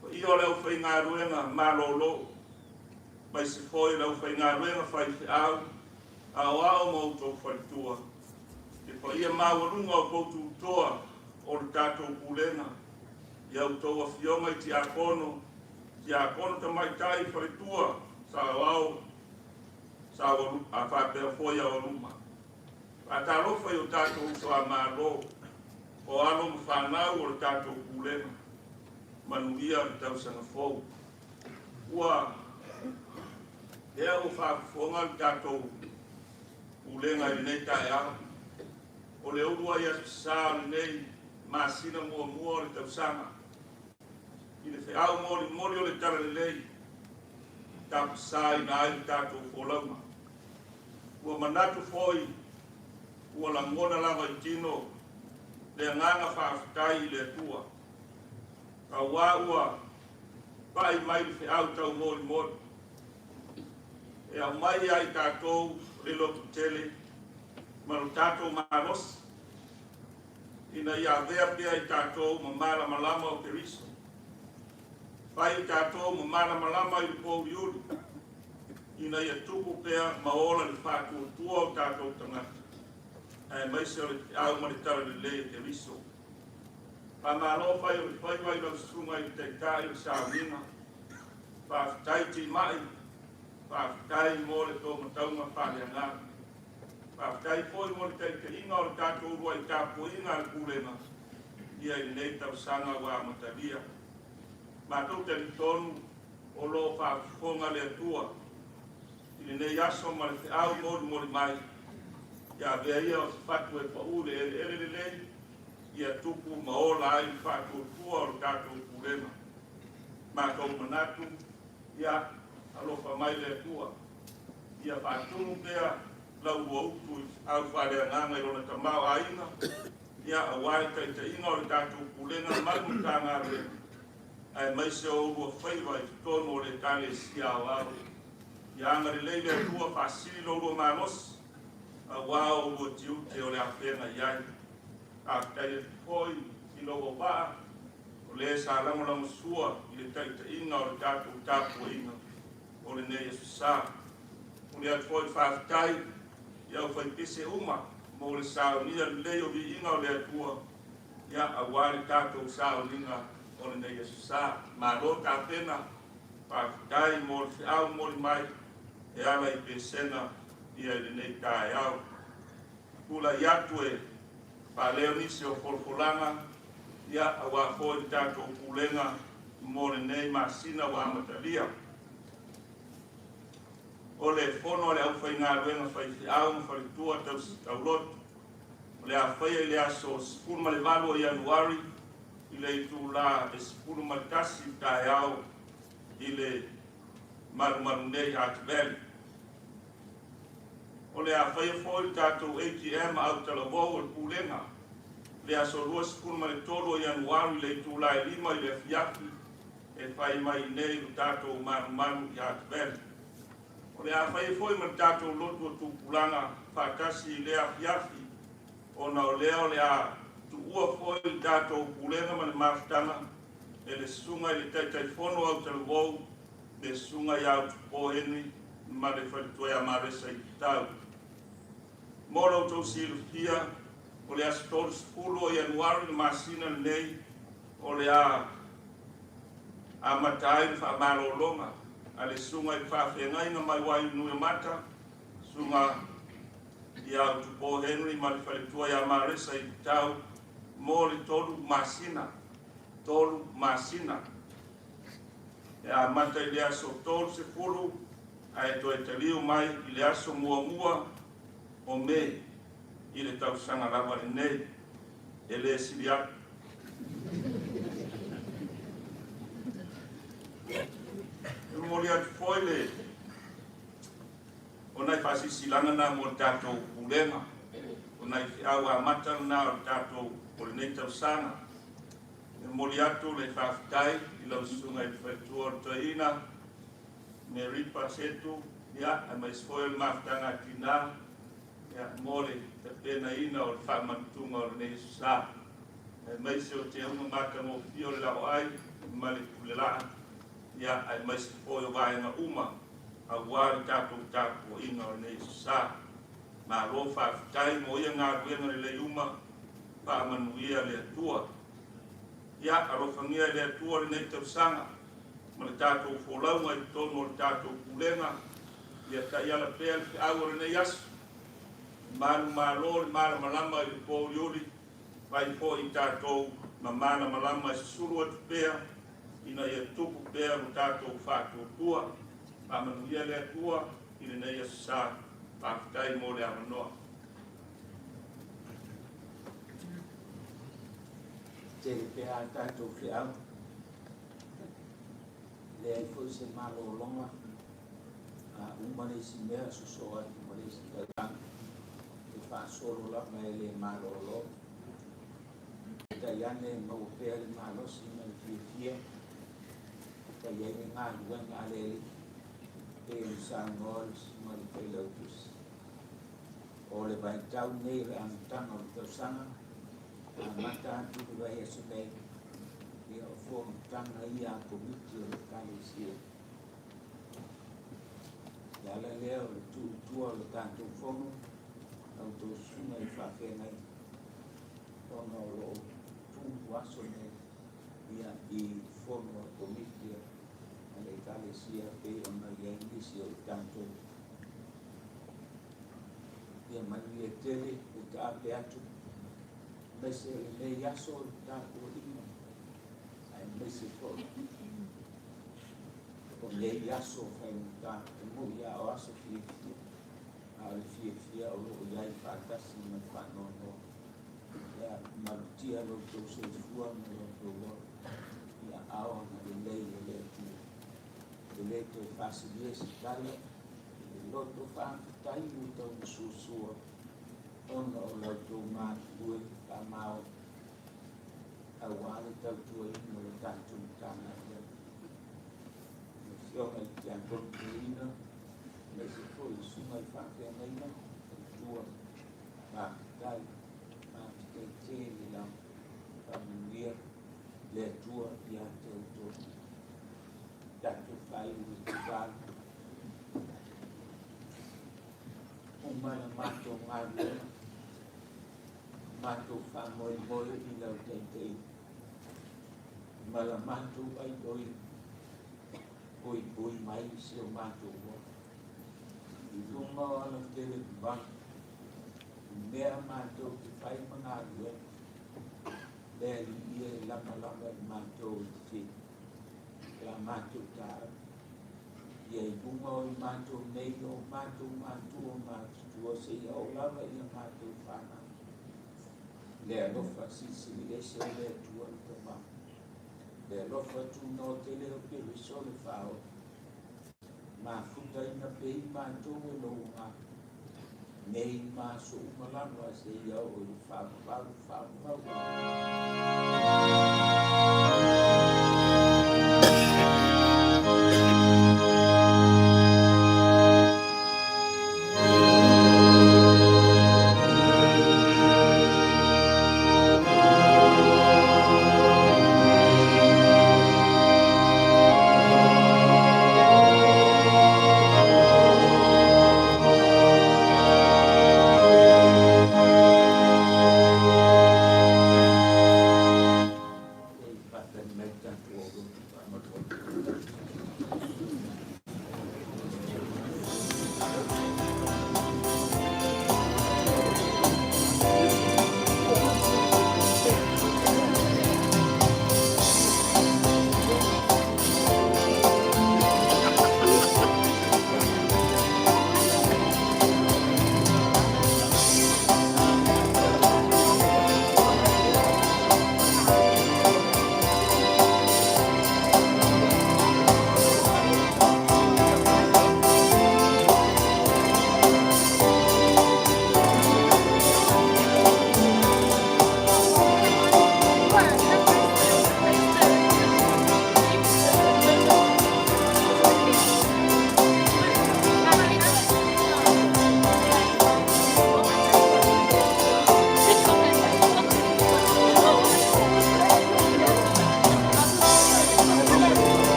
Paia o le aufaigaluega malolo, maise foi le aufaigaluega faifeau, aoao ma outou faletua. Le paia maualuga o pou tutoa o le tatou pulega, ia outou afioga i tiakono, tiakono tamaitai faletua, saoao, a faapea foi aoaluma. Faatalofa i o tatou uso a Malo, o alo ma fanau o le tatou pulega, manuia le tausaga fou. Ua lea ua faafofoga le tatou pulega i lenei taeao, o le ulu ai aso sa o lenei masina muamua o le tausaga, i le feau molimoli o le talalelei, tapasaina ai le tatou folauga. Ua manatu foi, ua lagona lava i tino le agaga faafetai i le Atua, aua ua pai mai le feau taumolimoli e aumai ai tatou le lototele ma lo tatou malosi, ina ia avea pea i tatou ma malamalama o Keriso. Fai i tatou ma malamalama i le pouliuli, ina ia tupu pea ma ola le faatuatua o tatou tagata, aemaise o le feau ma le talalelei o Keriso. Faamalo fai o le faiva i lau susuga i le Taitai o le sauniga. Faafetai timai, faafetai mo le taumatauga faaleagaga. Faafetai foi mo le taitaiga o le tatou uluai tapuaiga a le pulega ia i lenei tausaga ua amatalia. Matou talitonu o lo o faafofoga le Atua i lenei aso ma le feau molimoli mai, ia avea ia o se fatu e pau le eleele lelei, ia tupu ma ola ai le faatuatua o le tatou pulega. Matou manatu, ia alofa mai le Atua, ia faatumu pea lau uautu i feau faaleagaga i lona tamaoaiga, ia aua le taitaiga o le tatou pulega ma le Matagaluega, aemaise o ulua faiva i totonu o le Ekalesia aoao. Ia agalelei le Atua faasili lo ulua malosi, aua o ulua tiute o le afega i ai. Faafetai atu foi i lou auvaa, o le sa lagolagosua i le taitaiga o le tatou tapuaiga o lenei aso sa. Momoli atu foi le faafetai i aufaipese uma mo le saunia lelei o viiga o le Atua, ia aua le tatou sauniga o lenei aso sa. Malo tapena, faafetai mo le feau momoli mai e ala i pesega ia i lenei taeao. Tulai atu e Faaleo nisi o folafolaga, ia, aua foi le tatou Pulega mo lenei masina ua amatalia. O le fono a le aufaigaluega faifeau ma faletua tausi tauloto, o le a faia i le aso 18 o Ianuari i le itula e 11 i le taeao i le malumalu nei Heart Valley. O le a faia foi le tatou AGM autalavou o le Pulega i le aso 23 o Ianuari i le itula e 5 i le afiafi e fai mai i inei i lo tatou malumalu i Heart Valley. O le a faia foi ma le tatou lotu o tupulaga faatasi i lea afiafi, ona o lea o le a tuua foi le tatou Pulega ma le mafutaga e le Susuga i le Taitaifono autalavou, le Susuga ia Utupo Henry ma le faletua ia Maresa i Tatau. Mo lo outou silafia, o le aso 30 o Ianuari le masina lenei o le a amata ai le faamalologa a le Susuga i le Faafeagaiga mai Wainuiomata, Susuga ia Utupo Henry ma le faletua ia Maresa i Tatau mo le 3 masina. 3 masina. E amata i le aso 30 ae toe taliu mai i le aso 1 o Me i le tausaga lava lenei, e le sili atu. E momoli atu foi le o nai faasisilanga na mo le tatou Pulega, o nai feau amata lena o le tatou o lenei tausaga. E momoli atu le faafetai i lau Susuga i le Faletua o le Toeaina, Mary Pasetu, ia, aemaise foi o le mafutaga a tina, ia, mo le tapenaina o le faamatutuga o lenei aso sa. Aemaise o teuga matagofie o le laoai ma le pulelaa, ia, aemaise foi o vaega uma aua le tatou tapuaiga o lenei aso sa. Malo faafetai mo ia galuega lelei uma, faamanuia le Atua. Ia, alofagia e le Atua lenei tausaga ma le tatou folauga i totonu o le tatou Pulega, ia taiala pea le feau o lenei aso. Malu malo le malamalama i le pouliuli, fai foi i tatou ma malamalama e susulu atu pea, ina ia tupu pea lo tatou faatuatua. Faamanuia le Atua i lenei aso sa. Faafetai mo le avanoa.
Tele pea a tatou feau. Leai foi se malologa a uma le isi mea sosoo atu ma le isi tausaga. E faasolo lava e le malolo. Tai ane maua pea le malosi ma le fiafia. Fai ai le galuega a le Alii pei ona saunoa le Susuga i le Failautusi. O le vaitau nei o le amataga o le tausaga, amata atu le vaiaso nei, ia o fonotaga ia a komiti o le Ekalesia. Le ala lea o le tuu i tua o le tatou fono, a outou susuga i faafeagai, ona o lo o tumu aso nei ia i fono a komiti a le Ekalesia pei ona i ai nisi o i tatou. Ia manuia tele le taape atu, aemaise o lenei aso o le tapuaiga, aemaise foi o nei aso faigata, e moni lava o aso fiafia, a o le fiafia o lo o i ai faatasi ma le faanoanoa. Ia malutia lo outou soifua ma lo outou ola i aao agalelei o le Atua. E le toe faasilia se tala i le loto faafetai ua taumasuasua ona o la outou galulue faamaoni aua le tautuaina o le tatou Matagaluega. Le Afioga i le Tiakono Toeaina, aemaise foi le Susuga i le Faafeagaiga, Faletua, faafetai, faafetai tele lava, faamanuia le Atua ia te outou. Tatou faaiu i le tatalo. Uma la matou galuega, matou faamoemoe i lau taitaiga, ma la matou aioiga, poipoi mai si o matou ola i luga o alatele vavave. I mea matou te fai ma galuega, le Alii ia e lamalama i matou i te la matou taavale. Ia i luga o i matou nei o matou matua matutua seia oo lava ia matou fanau. Le alofa silisili ese o le Atua le Tama. Le alofa tunoa tele o Keriso le Faaola. Mafutaina pea i matou e lou Agaga, nei ma aso uma lava seia oo i le faavavau faavavau.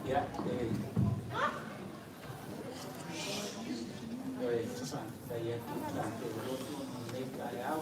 Ia, e toe faafetai atu i le tatou lotu mo lenei taeao.